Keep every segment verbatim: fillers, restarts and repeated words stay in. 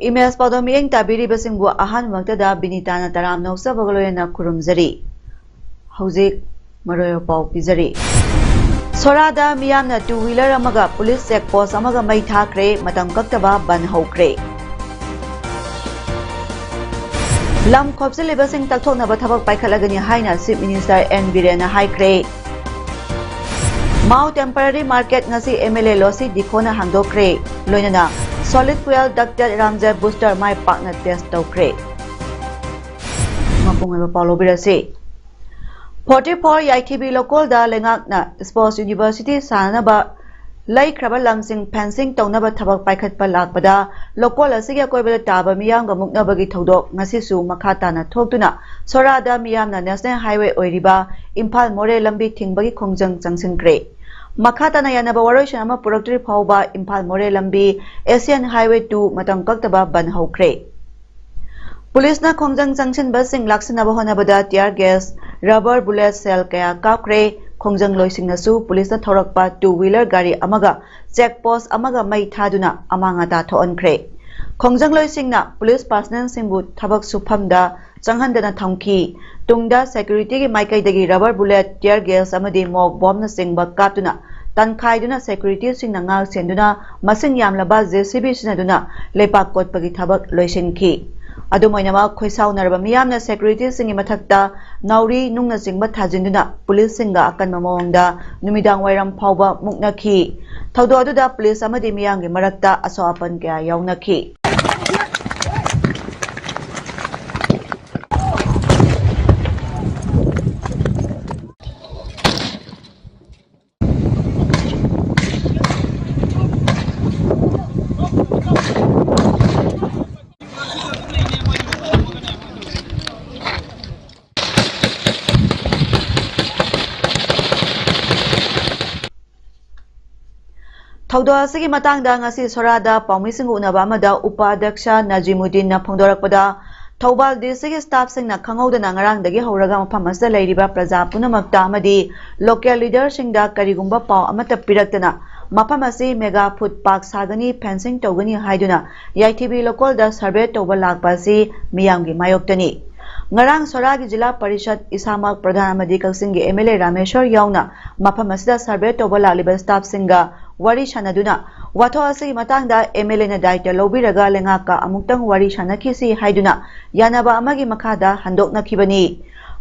Image ꯄꯥꯎꯗꯝ ꯃꯤꯠꯌꯦꯡ ꯇꯥꯕꯤꯔꯤꯕꯁꯤꯡꯕꯨ ꯑꯍꯥꯟꯕꯃꯛꯇꯗ ꯕꯤꯅꯤꯇꯥꯅ ꯇꯔꯥꯝꯅ ꯑꯣꯛꯆꯕꯒ ꯂꯣꯏꯅꯅ ꯈꯨꯔꯨꯝꯖꯔꯤ꯫ ꯍꯧꯖꯤꯛ ꯃꯔꯨꯑꯣꯏꯕ ꯄꯥꯎ ꯄꯤꯖꯔꯤ꯫ ꯁꯣꯔꯥꯗ ꯃꯤꯌꯥꯝꯅ ꯇꯨ ꯋꯤꯂꯔ ꯑꯃꯒ ꯄꯨꯂꯤꯁ ꯆꯦꯛ ꯄꯣꯁ ꯑꯃꯒ ꯃꯩ ꯊꯥꯈ꯭ꯔꯦ, ꯃꯇꯝ ꯀꯛꯇꯕ ꯕꯟ ꯍꯧꯈ꯭ꯔꯦ꯫ ꯂꯝ ꯈꯣꯞꯆꯤꯜꯂꯤꯕꯁꯤꯡ ꯇꯛꯊꯣꯛꯅꯕ ꯊꯕꯛ ꯄꯥꯏꯈꯠꯂꯒꯅꯤ ꯍꯥꯏꯅ ꯆꯤꯐ ꯃꯤꯅꯤꯁꯇꯔ ꯑꯦꯟ ꯕꯤꯔꯦꯟꯅ ꯍꯥꯏꯈ꯭ꯔꯦ꯫ ꯃꯥꯎ ꯇꯦꯝꯄꯔꯔꯤ ꯃꯥꯔꯀꯦꯠ ꯉꯁꯤ ꯑꯦꯝ ꯑꯦꯜ ꯑꯦ ꯂꯣꯁꯤ ꯗꯤꯈꯣꯅ ꯍꯥꯡꯗꯣꯛꯈ꯭ꯔꯦ꯫ ꯂꯣꯏꯅꯅ ꯁꯣꯂꯤꯗ ꯐ꯭ꯌꯨꯑꯦꯜ ꯗꯛꯇꯦꯗ ꯔꯥꯝꯖꯦꯠ ꯕꯨꯁꯇꯔ ꯃꯥꯏ ꯄꯥꯛꯅ ꯇꯦꯁ ꯇꯧꯈ꯭ꯔꯦ꯫ ꯃꯄꯨꯡ ꯑꯣꯏꯕ ꯄꯥꯎ ꯂꯧꯕꯤꯔꯁꯤ꯫ ꯐꯣꯔꯇꯤ ꯐꯣꯔ ꯌꯥꯏꯊꯤꯕꯤ ꯂꯣꯀꯣꯜꯗ ꯂꯩꯉꯥꯛꯅ ꯁ꯭ꯄꯣꯔꯠꯁ ꯌꯨꯅꯤꯚꯔꯁꯤꯇꯤ ꯁꯥꯅꯅꯕ ꯂꯩꯈ꯭ꯔꯕ ꯂꯝꯁꯤꯡ ꯐꯦꯟꯁꯤꯡ ꯇꯧꯅꯕ ꯊꯕꯛ ꯄꯥꯏꯈꯠꯄ ꯂꯥꯛꯄꯗ ꯂꯣꯀꯣꯜ ꯑꯁꯤꯒꯤ ꯑꯀꯣꯏꯕꯗ ꯇꯥꯕ ꯃꯤꯌꯥꯝꯒ ꯃꯨꯛꯅꯕꯒꯤ ꯊꯧꯗꯣꯛ ꯉꯁꯤꯁꯨ ꯃꯈꯥ ꯇꯥꯅ ꯊꯣꯛꯇꯨꯅ ꯁꯣꯔꯥꯗ ꯃꯤꯌꯥꯝꯅ ꯅꯦꯁꯅꯦꯜ ꯍꯥꯏꯋꯦ ꯑꯣꯏꯔꯤꯕ ꯏꯝꯐꯥꯜ ꯃꯣꯔꯦ ꯂꯝꯕꯤ ꯊꯤꯡꯕꯒꯤ ꯈꯣꯡꯖꯪ ꯆꯪꯁꯤꯟꯈ꯭ꯔꯦ꯫ ꯃꯈꯥ ꯇꯥꯅ ꯌꯥꯅꯕ ꯋꯥꯔꯣꯏꯁꯤꯟ ꯑꯃ ꯄꯨꯔꯛꯇ꯭ꯔꯤ ꯐꯥꯎꯕ ꯏꯝꯐꯥꯜ ꯃꯣꯔꯦ ꯂꯝꯕꯤ ꯑꯦꯁꯤꯌꯥꯟ ꯍꯥꯏꯋꯦ ꯇꯨ ꯃꯇꯝ ꯀꯛꯇꯕ ꯕꯟ ꯍꯧꯈ꯭ꯔꯦ꯫ ꯄꯨꯂꯤꯁꯅ ꯈꯣꯡꯖꯪ ꯆꯪꯁꯤꯟꯕꯁꯤꯡ ꯂꯥꯛꯁꯤꯟꯅꯕ ꯍꯣꯠꯅꯕꯗ ꯇꯤꯌꯥꯔ ꯒꯦꯁ, ꯔꯕꯔ ꯕꯨꯂꯦꯠ ꯁꯦꯜ ꯀꯌꯥ ꯀꯥꯞꯈ꯭ꯔꯦ꯫ ꯈꯣꯡꯖꯪꯂꯣꯏꯁꯤꯡꯅꯁꯨ ꯄꯨꯂꯤꯁꯅ ꯊꯧꯔꯛꯄ ꯇꯨ ꯋꯤꯂꯔ ꯒꯥꯔꯤ ꯑꯃꯒ ꯆꯦꯛ ꯄꯣꯁ ꯑꯃꯒ ꯃꯩ ꯊꯥꯗꯨꯅ ꯑꯃꯥꯡ ꯑꯇꯥ ꯊꯣꯛꯍꯟꯈ꯭ꯔꯦ꯫ ꯈꯣꯡꯖꯪꯂꯣꯏꯁꯤꯡꯅ ꯄꯨꯂꯤꯁ ꯄꯥꯔꯁꯅꯦꯜꯁꯤꯡꯕꯨ ꯊꯕꯛ ꯁꯨꯐꯝꯗ ꯆꯪꯍꯟꯗꯅ ꯊꯝꯈꯤ꯫ ꯇꯨꯡꯗ ꯁꯦꯀ꯭ꯌꯨꯔꯤꯇꯤꯒꯤ ꯃꯥꯏꯀꯩꯗꯒꯤ ꯔꯕꯔ ꯕꯨꯂꯦꯠ, ꯇꯤꯌꯔ ꯒꯦꯁ ꯑꯃꯗꯤ ꯃꯣꯛ ꯕꯣꯝꯅꯆꯤꯡꯕ ꯀꯥꯞꯇꯨꯅ ꯇꯟꯈꯥꯏꯗꯨꯅ ꯁꯦꯀ꯭ꯌꯨꯔꯤꯇꯤꯁꯤꯡꯅ ꯉꯥꯛ ꯁꯦꯟꯗꯨꯅ ꯃꯁꯤꯡ ꯌꯥꯝꯂꯕ ꯖꯦ ꯁꯤ ꯕꯤ ꯁꯤꯖꯤꯟꯅꯗꯨꯅ ꯂꯩꯄꯥꯛ ꯀꯣꯠꯄꯒꯤ ꯊꯕꯛ ꯂꯣꯏꯁꯤꯟꯈꯤ꯫ ꯑꯗꯨꯝ ꯑꯣꯏꯅꯃꯛ, ꯈꯣꯏꯁꯥꯎꯅꯔꯕ ꯃꯤꯌꯥꯝꯅ ꯁꯦꯀ꯭ꯌꯨꯔꯤꯇꯤꯁꯤꯡꯒꯤ ꯃꯊꯛꯇ ꯅꯥꯎꯔꯤ ꯅꯨꯡꯅꯆꯤꯡꯕ ꯊꯥꯖꯤꯟꯗꯨꯅ ꯄꯨꯂꯤꯁꯁꯤꯡꯒ ꯑꯀꯟꯕ ꯃꯑꯣꯡꯗ ꯅꯨꯃꯤꯗꯥꯡ ꯋꯥꯏꯔꯝ ꯐꯥꯎꯕ ꯃꯨꯛꯅꯈꯤ꯫ ꯊꯧꯗꯣꯛ ꯑꯗꯨꯗ ꯄꯨꯂꯤꯁ ꯑꯃꯗꯤ ꯃꯤꯌꯥꯝꯒꯤ ꯃꯔꯛꯇ ꯑꯁꯣꯛ ꯑꯄꯟ ꯀꯌꯥ ꯌꯥꯎꯅꯈꯤ꯫ ꯊꯧꯗꯣꯛ ꯑꯁꯤꯒꯤ ꯃꯇꯥꯡꯗ ꯉꯁꯤ ꯁꯣꯔꯥꯗ ꯄꯥꯎꯃꯤꯁꯤꯡꯒ ꯎꯅꯕ ꯑꯃꯗ ꯎꯄ ꯑꯗ꯭ꯌꯛꯁ ꯅꯖꯤꯃꯨꯗꯤꯟꯅ ꯐꯣꯡꯗꯣꯔꯛꯄꯗ, ꯊꯧꯕꯥꯜ ꯗꯤ ꯁꯤꯒꯤ ꯁ꯭ꯇꯥꯐꯁꯤꯡꯅ ꯈꯪꯍꯧꯗꯅ ꯉꯔꯥꯡꯗꯒꯤ ꯍꯧꯔꯒ ꯃꯐꯝ ꯑꯁꯤꯗ ꯂꯩꯔꯤꯕ ꯄ꯭ꯔꯖꯥ ꯄꯨꯝꯅꯃꯛꯇ ꯑꯃꯗꯤ ꯂꯣꯀꯦꯜ ꯂꯤꯗꯔꯁꯤꯡꯗ ꯀꯔꯤꯒꯨꯝꯕ ꯄꯥꯎ ꯑꯃꯠꯇ ꯄꯤꯔꯛꯇꯅ ꯃꯐꯝ ꯑꯁꯤ ꯃꯦꯒꯥ ꯐꯨꯠ ꯄꯥꯛ ꯁꯥꯒꯅꯤ, ꯐꯦꯟꯁꯤꯡ ꯇꯧꯒꯅꯤ ꯍꯥꯏꯗꯨꯅ ꯌꯥꯏꯊꯤꯕꯤ ꯂꯣꯀꯣꯜꯗ ꯁꯔꯚꯦ ꯇꯧꯕ ꯂꯥꯛꯄ ꯑꯁꯤ ꯃꯤꯌꯥꯝꯒꯤ ꯃꯥꯌꯣꯛꯇꯅꯤ꯫ ꯉꯔꯥꯡ ꯁꯣꯔꯥꯒꯤ ꯖꯤꯂꯥ ꯄꯔꯤꯁꯠ, ꯏꯁꯥꯃꯛ ꯄ꯭ꯔꯙꯥꯟ ꯑꯃꯗꯤ ꯀꯛꯆꯤꯡꯒꯤ ꯑꯦꯝ ꯑꯦꯜ ꯑꯦ ꯔꯥꯃꯦꯁꯣꯔ ꯌꯥꯎꯅ ꯃꯐꯝ ꯑꯁꯤꯗ ꯁꯔꯚꯦ ꯇꯧꯕ ꯂꯥꯛꯂꯤꯕ ꯁ꯭ꯇꯥꯐꯁꯤꯡꯒ ꯋꯥꯔꯤ ꯁꯥꯟꯅꯗꯨꯅ ꯋꯥꯊꯣꯛ ꯑꯁꯤꯒꯤ ꯃꯇꯥꯡꯗ ꯑꯦꯝ ꯑꯦꯜ ꯑꯦꯅ ꯗꯥꯌꯤꯠꯇ ꯂꯧꯕꯤꯔꯒ ꯂꯩꯉꯥꯛꯀ ꯑꯃꯨꯛꯇꯪ ꯋꯥꯔꯤ ꯁꯥꯟꯅꯈꯤꯁꯤ ꯍꯥꯏꯗꯨꯅ ꯌꯥꯅꯕ ꯑꯃꯒꯤ ꯃꯈꯥꯗ ꯍꯟꯗꯣꯛꯅꯈꯤꯕꯅꯤ꯫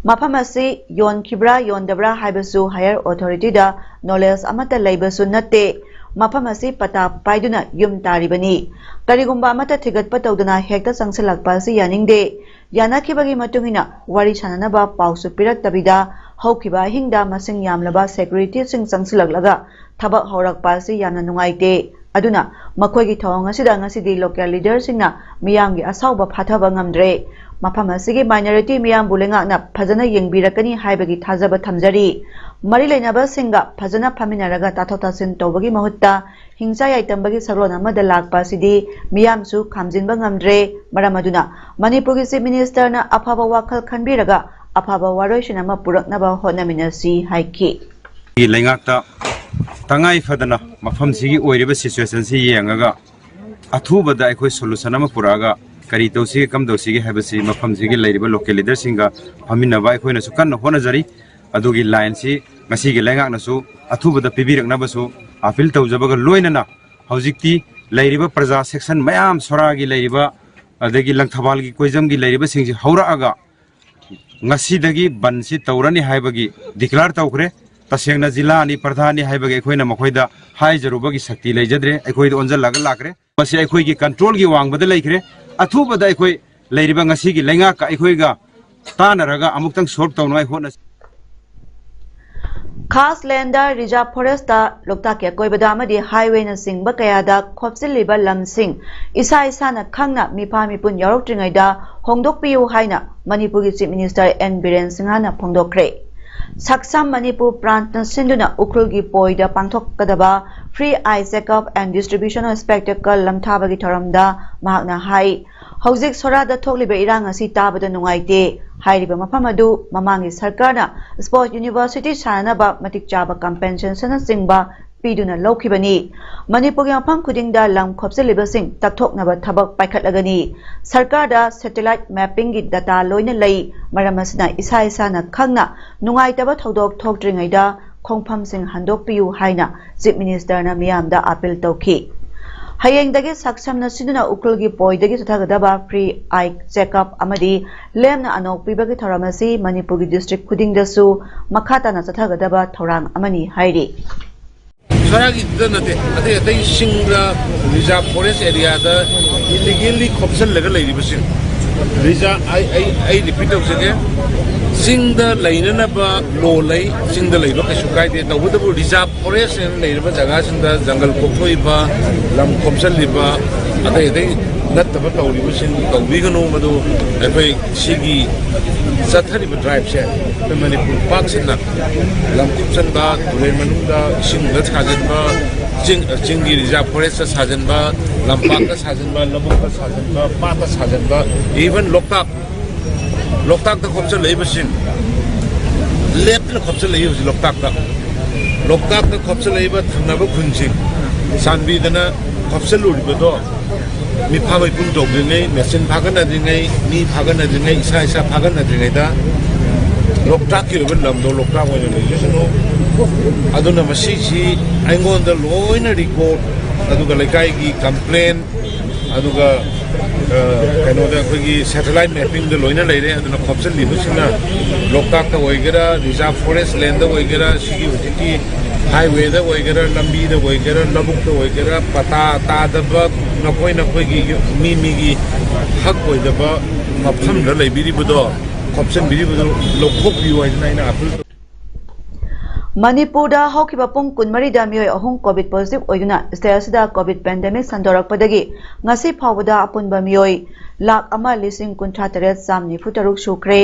ꯃꯐꯝ ꯑꯁꯤ ꯌꯣꯟꯈꯤꯕ꯭ꯔꯥ ꯌꯣꯟꯗꯕ꯭ꯔꯥ ꯍꯥꯏꯕꯁꯨ ꯍꯥꯌꯔ ꯑꯣꯊꯣꯔꯤꯇꯤꯗ ꯅꯣꯂꯦꯖ ꯑꯃꯠꯇ ꯂꯩꯕꯁꯨ ꯅꯠꯇꯦ꯫ ꯃꯐꯝ ꯑꯁꯤ ꯄꯇꯥ ꯄꯥꯏꯗꯨꯅ ꯌꯨꯝ ꯇꯥꯔꯤꯕꯅꯤ꯫ ꯀꯔꯤꯒꯨꯝꯕ ꯑꯃꯠꯇ ꯊꯤꯒꯠꯄ ꯇꯧꯗꯅ ꯍꯦꯛꯇ ꯆꯪꯁꯤꯜꯂꯛꯄ ꯑꯁꯤ ꯌꯥꯅꯤꯡꯗꯦ꯫ ꯌꯥꯅꯈꯤꯕꯒꯤ ꯃꯇꯨꯡ ꯏꯟꯅ ꯋꯥꯔꯤ ꯁꯥꯟꯅꯅꯕ ꯄꯥꯎꯁꯨ ꯄꯤꯔꯛꯇꯕꯤꯗ ꯍꯧꯈꯤꯕ ꯑꯍꯤꯡꯗ ꯃꯁꯤꯡ ꯌꯥꯝꯂꯕ ꯁꯦꯀ꯭ꯌꯨꯔꯤꯇꯤꯁꯤꯡ ꯆꯪꯁꯤꯜꯂꯛꯂꯒ ꯊꯕꯛ ꯍꯧꯔꯛꯄ ꯑꯁꯤ ꯌꯥꯝꯅ ꯅꯨꯡꯉꯥꯏꯇꯦ꯫ ꯑꯗꯨꯅ ꯃꯈꯣꯏꯒꯤ ꯊꯧꯑꯣꯡ ꯑꯁꯤꯗ ꯉꯁꯤꯗꯤ ꯂꯣꯀꯦꯜ ꯂꯤꯗꯔꯁꯤꯡꯅ ꯃꯤꯌꯥꯝꯒꯤ ꯑꯁꯥꯎꯕ ꯐꯥꯊꯕ ꯉꯝꯗ꯭ꯔꯦ꯫ ꯃꯐꯝ ꯑꯁꯤꯒꯤ ꯃꯥꯏꯅꯣꯔꯤꯇꯤ ꯃꯤꯌꯥꯝꯕꯨ ꯂꯩꯉꯥꯛꯅ ꯐꯖꯅ ꯌꯦꯡꯕꯤꯔꯛꯀꯅꯤ ꯍꯥꯏꯕꯒꯤ ꯊꯥꯖꯕ ꯊꯝꯖꯔꯤ꯫ ꯃꯔꯤ ꯂꯩꯅꯕꯁꯤꯡꯒ ꯐꯖꯅ ꯐꯝꯃꯤꯟꯅꯔꯒ ꯇꯥꯊꯣꯛ ꯇꯥꯁꯤꯟ ꯇꯧꯕꯒꯤ ꯃꯍꯨꯠꯇ ꯍꯤꯡꯆꯥ ꯌꯥꯏꯇꯝꯕꯒꯤ ꯁꯛꯂꯣꯟ ꯑꯃꯗ ꯂꯥꯛꯄ ꯑꯁꯤꯗꯤ ꯃꯤꯌꯥꯝꯁꯨ ꯈꯥꯝꯖꯤꯟꯕ ꯉꯝꯗ꯭ꯔꯦ꯫ ꯃꯔꯝ ꯑꯗꯨꯅ ꯃꯅꯤꯄꯨꯔꯒꯤ ꯆꯤꯐ ꯃꯤꯅꯤꯁꯇꯔꯅ ꯑꯐꯕ ꯋꯥꯈꯜ ꯈꯟꯕꯤꯔꯒ ꯑꯐꯕ ꯋꯥꯔꯣꯏꯁꯤꯟ ꯑꯃ ꯄꯨꯔꯛꯅꯕ ꯍꯣꯠꯅꯃꯤꯟꯅꯁꯤ ꯍꯥꯏꯈꯤ꯫ ꯂꯩꯉꯥꯛꯇ ꯇꯉꯥꯏ ꯐꯗꯅ ꯃꯐꯝꯁꯤꯒꯤ ꯑꯣꯏꯔꯤꯕ ꯁꯤꯆꯨꯋꯦꯁꯟꯁꯤ ꯌꯦꯡꯉꯒ ꯑꯊꯨꯕꯗ ꯑꯩꯈꯣꯏ ꯁꯣꯂꯨꯁꯟ ꯑꯃ ꯄꯨꯔꯛꯑꯒ ꯀꯔꯤ ꯇꯧꯁꯤꯒꯦ, ꯀꯝ ꯇꯧꯁꯤꯒꯦ ꯍꯥꯏꯕꯁꯤ ꯃꯐꯝꯁꯤꯒꯤ ꯂꯩꯔꯤꯕ ꯂꯣꯀꯦꯜ ꯂꯤꯗꯔꯁꯤꯡꯒ ꯐꯝꯃꯤꯟꯅꯕ ꯑꯩꯈꯣꯏꯅꯁꯨ ꯀꯟꯅ ꯍꯣꯠꯅꯖꯔꯤ꯫ ꯑꯗꯨꯒꯤ ꯂꯥꯏꯟꯁꯤ ꯉꯁꯤꯒꯤ ꯂꯩꯉꯥꯛꯅꯁꯨ ꯑꯊꯨꯕꯗ ꯄꯤꯕꯤꯔꯛꯅꯕꯁꯨ ꯑꯥꯄꯤꯜ ꯇꯧꯖꯕꯒ ꯂꯣꯏꯅꯅ ꯍꯧꯖꯤꯛꯇꯤ ꯂꯩꯔꯤꯕ ꯄ꯭ꯔꯖꯥ ꯁꯦꯛꯁꯟ ꯃꯌꯥꯝ ꯁꯣꯔꯥꯒꯤ ꯂꯩꯔꯤꯕ ꯑꯗꯒꯤ ꯂꯪꯊꯕꯥꯜꯒꯤ ꯀꯣꯏꯖꯝꯒꯤ ꯂꯩꯔꯤꯕꯁꯤꯡꯁꯤ ꯍꯧꯔꯛꯑꯒ ꯉꯁꯤꯗꯒꯤ ꯕꯟꯁꯤ ꯇꯧꯔꯅꯤ ꯍꯥꯏꯕꯒꯤ ꯗꯤꯀ꯭ꯂꯦꯌꯔ ꯇꯧꯈ꯭ꯔꯦ꯫ ꯇꯁꯦꯡꯅ ꯖꯤꯂꯥꯅꯤ ꯄ꯭ꯔꯙꯥꯟꯅꯤ ꯍꯥꯏꯕꯒꯤ ꯑꯩꯈꯣꯏꯅ ꯃꯈꯣꯏꯗ ꯍꯥꯏꯖꯔꯨꯕꯒꯤ ꯁꯛꯇꯤ ꯂꯩꯖꯗ꯭ꯔꯦ꯫ ꯑꯩꯈꯣꯏꯗ ꯑꯣꯟꯁꯤꯜꯂꯒ ꯂꯥꯛꯈ꯭ꯔꯦ꯫ ꯃꯁꯤ ꯑꯩꯈꯣꯏꯒꯤ ꯀꯟꯇ꯭ꯔꯣꯜꯒꯤ ꯋꯥꯡꯃꯗ ꯂꯩꯈ꯭ꯔꯦ꯫ ꯑꯊꯨꯕꯗ ꯑꯩꯈꯣꯏ ꯂꯩꯔꯤꯕ ꯉꯁꯤꯒꯤ ꯂꯩꯉꯥꯛꯀ ꯑꯩꯈꯣꯏꯒ ꯇꯥꯟꯅꯔꯒ ꯑꯃꯨꯛꯇꯪ ꯁꯣꯜꯕ ꯇꯧꯅꯉꯥꯏ ꯍꯣꯠꯅꯁꯤ꯫ ꯈꯥꯁ ꯂꯦꯟꯗ ꯔꯤꯖꯥꯔꯚ ꯐꯣꯔꯦꯁꯇ ꯂꯣꯛꯇꯥꯛꯀꯤ ꯑꯀꯣꯏꯕꯗ ꯑꯃꯗꯤ ꯍꯥꯏꯋꯦꯅꯆꯤꯡꯕ ꯀꯌꯥꯗ ꯈꯣꯞꯆꯤꯜꯂꯤꯕ ꯂꯝꯁꯤꯡ ꯏꯁꯥ ꯏꯁꯥꯅ ꯈꯪꯅ ꯃꯤꯐꯥ ꯃꯤꯄꯨꯟ ꯌꯥꯎꯔꯛꯇ꯭ꯔꯤꯉꯩꯗ ꯍꯣꯡꯗꯣꯛꯄꯤꯌꯨ ꯍꯥꯏꯅ ꯃꯅꯤꯄꯨꯔꯒꯤ ꯆꯤꯐ ꯃꯤꯅꯤꯁꯇꯔ ꯑꯦꯟ ꯕꯤꯔꯦꯟ ꯁꯤꯡꯍꯅ ꯐꯣꯡꯗꯣꯛꯈ꯭ꯔꯦ꯫ ꯁꯛꯁꯝ ꯃꯅꯤꯄꯨꯔ ꯄ꯭ꯔꯥꯟꯠꯅ ꯁꯤꯟꯗꯨꯅ ꯎꯈ꯭ꯔꯨꯜꯒꯤ ꯄꯣꯏꯗ ꯄꯥꯡꯊꯣꯛꯀꯗꯕ Free Eye Checkup and Distribution of Spectacle ꯂꯝꯊꯥꯕꯒꯤ ꯊꯧꯔꯝꯗ ꯃꯍꯥꯛꯅ ꯍꯥꯏ, ꯍꯧꯖꯤꯛ ꯁꯣꯔꯥꯗ ꯊꯣꯛꯂꯤꯕ ꯏꯔꯥꯡ ꯑꯁꯤ ꯇꯥꯕꯗ ꯅꯨꯡꯉꯥꯏꯇꯦ꯫ ꯍꯥꯏꯔꯤꯕ ꯃꯐꯝ ꯑꯗꯨ ꯃꯃꯥꯡꯒꯤ ꯁꯔꯀꯥꯔꯅ Sports University ꯁꯥꯅꯅꯕ ꯃꯇꯤꯛ ꯆꯥꯕ compensationꯅꯆꯤꯡꯕ ꯄꯤꯗꯨꯅ ꯂꯧꯈꯤꯕꯅꯤ꯫ ꯃꯅꯤꯄꯨꯔꯒꯤ ꯃꯐꯝ ꯈꯨꯗꯤꯡꯗ ꯂꯝ ꯈꯣꯞꯆꯤꯜꯂꯤꯕꯁꯤꯡ ꯇꯛꯊꯣꯛꯅꯕ ꯊꯕꯛ ꯄꯥꯏꯈꯠꯂꯒꯅꯤ꯫ ꯁꯔꯀꯥꯔꯗ satellite mappingꯒꯤ data ꯂꯣꯏꯅ ꯂꯩ꯫ ꯃꯔꯝ ꯑꯁꯤꯅ ꯏꯁꯥ ꯏꯁꯥꯅ ꯈꯪꯅ ꯅꯨꯡꯉꯥꯏꯇꯕ ꯊꯧꯗꯣꯛ ꯊꯣꯛꯇ꯭ꯔꯤꯉꯩꯗ ꯈꯣꯡꯐꯝꯁꯤꯡ ꯍꯟꯗꯣꯛꯄꯤꯌꯨ ꯍꯥꯏꯅ Chief Ministerꯅ ꯃꯤꯌꯥꯝꯗ appeal ꯇꯧꯈꯤ꯫ ꯍꯌꯦꯡꯗꯒꯤ ꯁꯛꯁꯝꯅ ꯁꯤꯟꯗꯨꯅ ꯎꯈ꯭ꯔꯨꯜꯒꯤ ꯄꯣꯏꯗꯒꯤ ꯆꯠꯊꯒꯗꯕ free eye checkup ꯑꯃꯗꯤ ꯂꯦꯝꯅ ꯑꯅꯣꯛ ꯄꯤꯕꯒꯤ ꯊꯧꯔꯝ ꯑꯁꯤ ꯃꯅꯤꯄꯨꯔꯒꯤ district ꯈꯨꯗꯤꯡꯗꯁꯨ ꯃꯈꯥ ꯇꯥꯅ ꯆꯠꯊꯒꯗꯕ ꯊꯧꯔꯥꯡ ꯑꯃꯅꯤ ꯍꯥꯏꯔꯤ꯫ ꯁꯔꯥꯒꯤꯗ ꯅꯠꯇꯦ, ꯑꯇꯩ ꯑꯇꯩ ꯁꯤꯡꯗ, reserve forest areaꯗ illegally ꯈꯣꯞꯆꯜꯂꯒ ꯂꯩꯔꯤꯕꯁꯤꯡ, reserve, ꯑꯩ, ꯑꯩ, ꯑꯩ repeat ꯇꯧꯖꯒꯦ, ꯆꯤꯡꯗ ꯂꯩꯅꯅꯕ law ꯂꯩ, ꯆꯤꯡꯗ ꯂꯩꯕ ꯀꯩꯁꯨ ꯀꯥꯏꯗꯦ꯫ ꯇꯧꯕꯇꯕꯨ reserve forest ꯍꯥꯏꯅ ꯂꯩꯔꯤꯕ ꯖꯒꯥꯁꯤꯡꯗ ꯖꯪꯒꯜ ꯀꯣꯛꯊꯣꯛꯏꯕ, ꯂꯝ ꯈꯣꯞꯆꯜꯂꯤꯕ, ꯑꯇꯩ ꯑꯇꯩ ꯅꯠꯇꯕ ꯇꯧꯔꯤꯕꯁꯤꯡ ꯇꯧꯕꯤꯒꯅꯨ꯫ ꯃꯗꯨ ꯑꯩꯈꯣꯏ ꯁꯤꯒꯤ ꯆꯠꯊꯔꯤꯕ driveꯁꯦ ꯑꯩꯈꯣꯏ ꯃꯅꯤꯄꯨꯔ ꯄꯥꯛ ꯁꯟꯅ ꯂꯝ ꯈꯣꯞꯆꯟꯕ, ꯇꯨꯔꯦꯜ ꯃꯅꯨꯡꯗ ꯏꯁꯤꯡꯗ ꯁꯥꯖꯤꯟꯕ, ꯆꯤꯡ, ꯆꯤꯡꯒꯤ reserve forestꯇ ꯁꯥꯖꯤꯟꯕ, ꯂꯝꯄꯥꯛꯇ ꯁꯥꯖꯤꯟꯕ, ꯂꯧꯕꯨꯛꯇ ꯁꯥꯖꯤꯟꯕ, ꯄꯥꯠꯇ ꯁꯥꯖꯤꯟꯕ, even ꯂꯣꯛꯇꯥꯛ, ꯂꯣꯛꯇꯥꯛꯇ ꯈꯣꯞꯆꯜꯂꯛꯏꯕꯁꯤꯡ, ꯂꯦꯞꯇꯅ ꯈꯣꯞꯆꯜꯂꯛꯏ ꯍꯧꯖꯤꯛ ꯂꯣꯛꯇꯥꯛꯇ꯫ ꯂꯣꯛꯇꯥꯛꯇ ꯈꯣꯞꯆꯜꯂꯛꯏꯕ ꯊꯪꯅꯕ ꯈꯨꯟꯁꯤꯡ, ꯆꯥꯟꯕꯤꯗꯅ ꯈꯣꯞꯆꯜꯂꯨꯔꯤꯕꯗꯣ ꯃꯤꯐꯥ ꯃꯤꯄꯨꯝ ꯇꯧꯗ꯭ꯔꯤꯉꯩ, machine ꯐꯥꯒꯠꯅꯗ꯭ꯔꯤꯉꯩ, ꯃꯤ ꯐꯥꯒꯠꯅꯗ꯭ꯔꯤꯉꯩ, ꯏꯁꯥ ꯏꯁꯥ ꯐꯥꯒꯠꯅꯗ꯭ꯔꯤꯉꯩꯗ ꯂꯣꯛꯇꯥꯛꯀꯤ ꯑꯣꯏꯕ ꯂꯝꯗꯣ ꯂꯣꯛꯇꯥꯛ ꯑꯣꯏꯅ ꯂꯩꯖꯁꯅꯨ꯫ ꯑꯗꯨꯅ ꯃꯁꯤꯁꯤ ꯑꯩꯉꯣꯟꯗ ꯂꯣꯏꯅ record, ꯑꯗꯨꯒ ꯂꯩꯀꯥꯏꯒꯤ complain, ꯑꯗꯨꯒ, ꯑ, ꯀꯩꯅꯣꯗ ꯑꯩꯈꯣꯏꯒꯤ satellite mappingꯗ ꯂꯣꯏꯅ ꯂꯩꯔꯦ꯫ ꯑꯗꯨꯅ ꯈꯣꯞꯆꯜꯂꯤꯕꯁꯤꯡꯅ ꯂꯣꯛꯇꯥꯛꯇ ꯑꯣꯏꯒꯦꯔꯥ, reserve forest landꯗ ꯑꯣꯏꯒꯦꯔꯥ, ꯁꯤꯒꯤ ꯍꯧꯖꯤꯛꯀꯤ highwayꯗ ꯑꯣꯏꯒꯦꯔꯥ, ꯂꯝꯕꯤꯗ ꯑꯣꯏꯒꯦꯔꯥ, ꯂꯧꯕꯨꯛꯇ ꯑꯣꯏꯒꯦꯔꯥ, ꯄꯇꯥ ꯇꯥꯗꯕ, ꯅꯈꯣꯏ ꯅꯈꯣꯏꯒꯤ ꯌꯨꯝ, ꯃꯤ ꯃꯤꯒꯤ ꯍꯛ ꯑꯣꯏꯗꯕ ꯃꯐꯝꯗ ꯂꯩꯕꯤꯔꯤꯕꯗꯣ, ꯈꯣꯞꯆꯟꯕꯤꯔꯤꯕꯗꯣ ꯂꯧꯊꯣꯛꯄꯤꯌꯨ ꯍꯥꯏꯗꯅ ꯑꯩꯅ appeal ꯇꯧ- ꯃꯅꯤꯄꯨꯔꯗ ꯍꯧꯈꯤꯕ ꯄꯨꯡ ꯀꯨꯟꯃꯔꯤꯗ ꯃꯤꯑꯣꯏ ꯑꯍꯨꯝ COVID positive ꯑꯣꯏꯗꯨꯅ state ꯑꯁꯤꯗ COVID pandemic ꯁꯟꯗꯣꯔꯛꯄꯗꯒꯤ ꯉꯁꯤ ꯐꯥꯎꯕꯗ ꯑꯄꯨꯟꯕ ꯃꯤꯑꯣꯏ ꯂꯥꯈ ꯑꯃ ꯂꯤꯁꯤꯡ ꯀꯨꯟꯊ꯭ꯔꯥ ꯇꯔꯦꯠ ꯆꯥꯝ ꯅꯤꯐꯨ ꯇꯔꯨꯛ ꯁꯨꯈ꯭ꯔꯦ꯫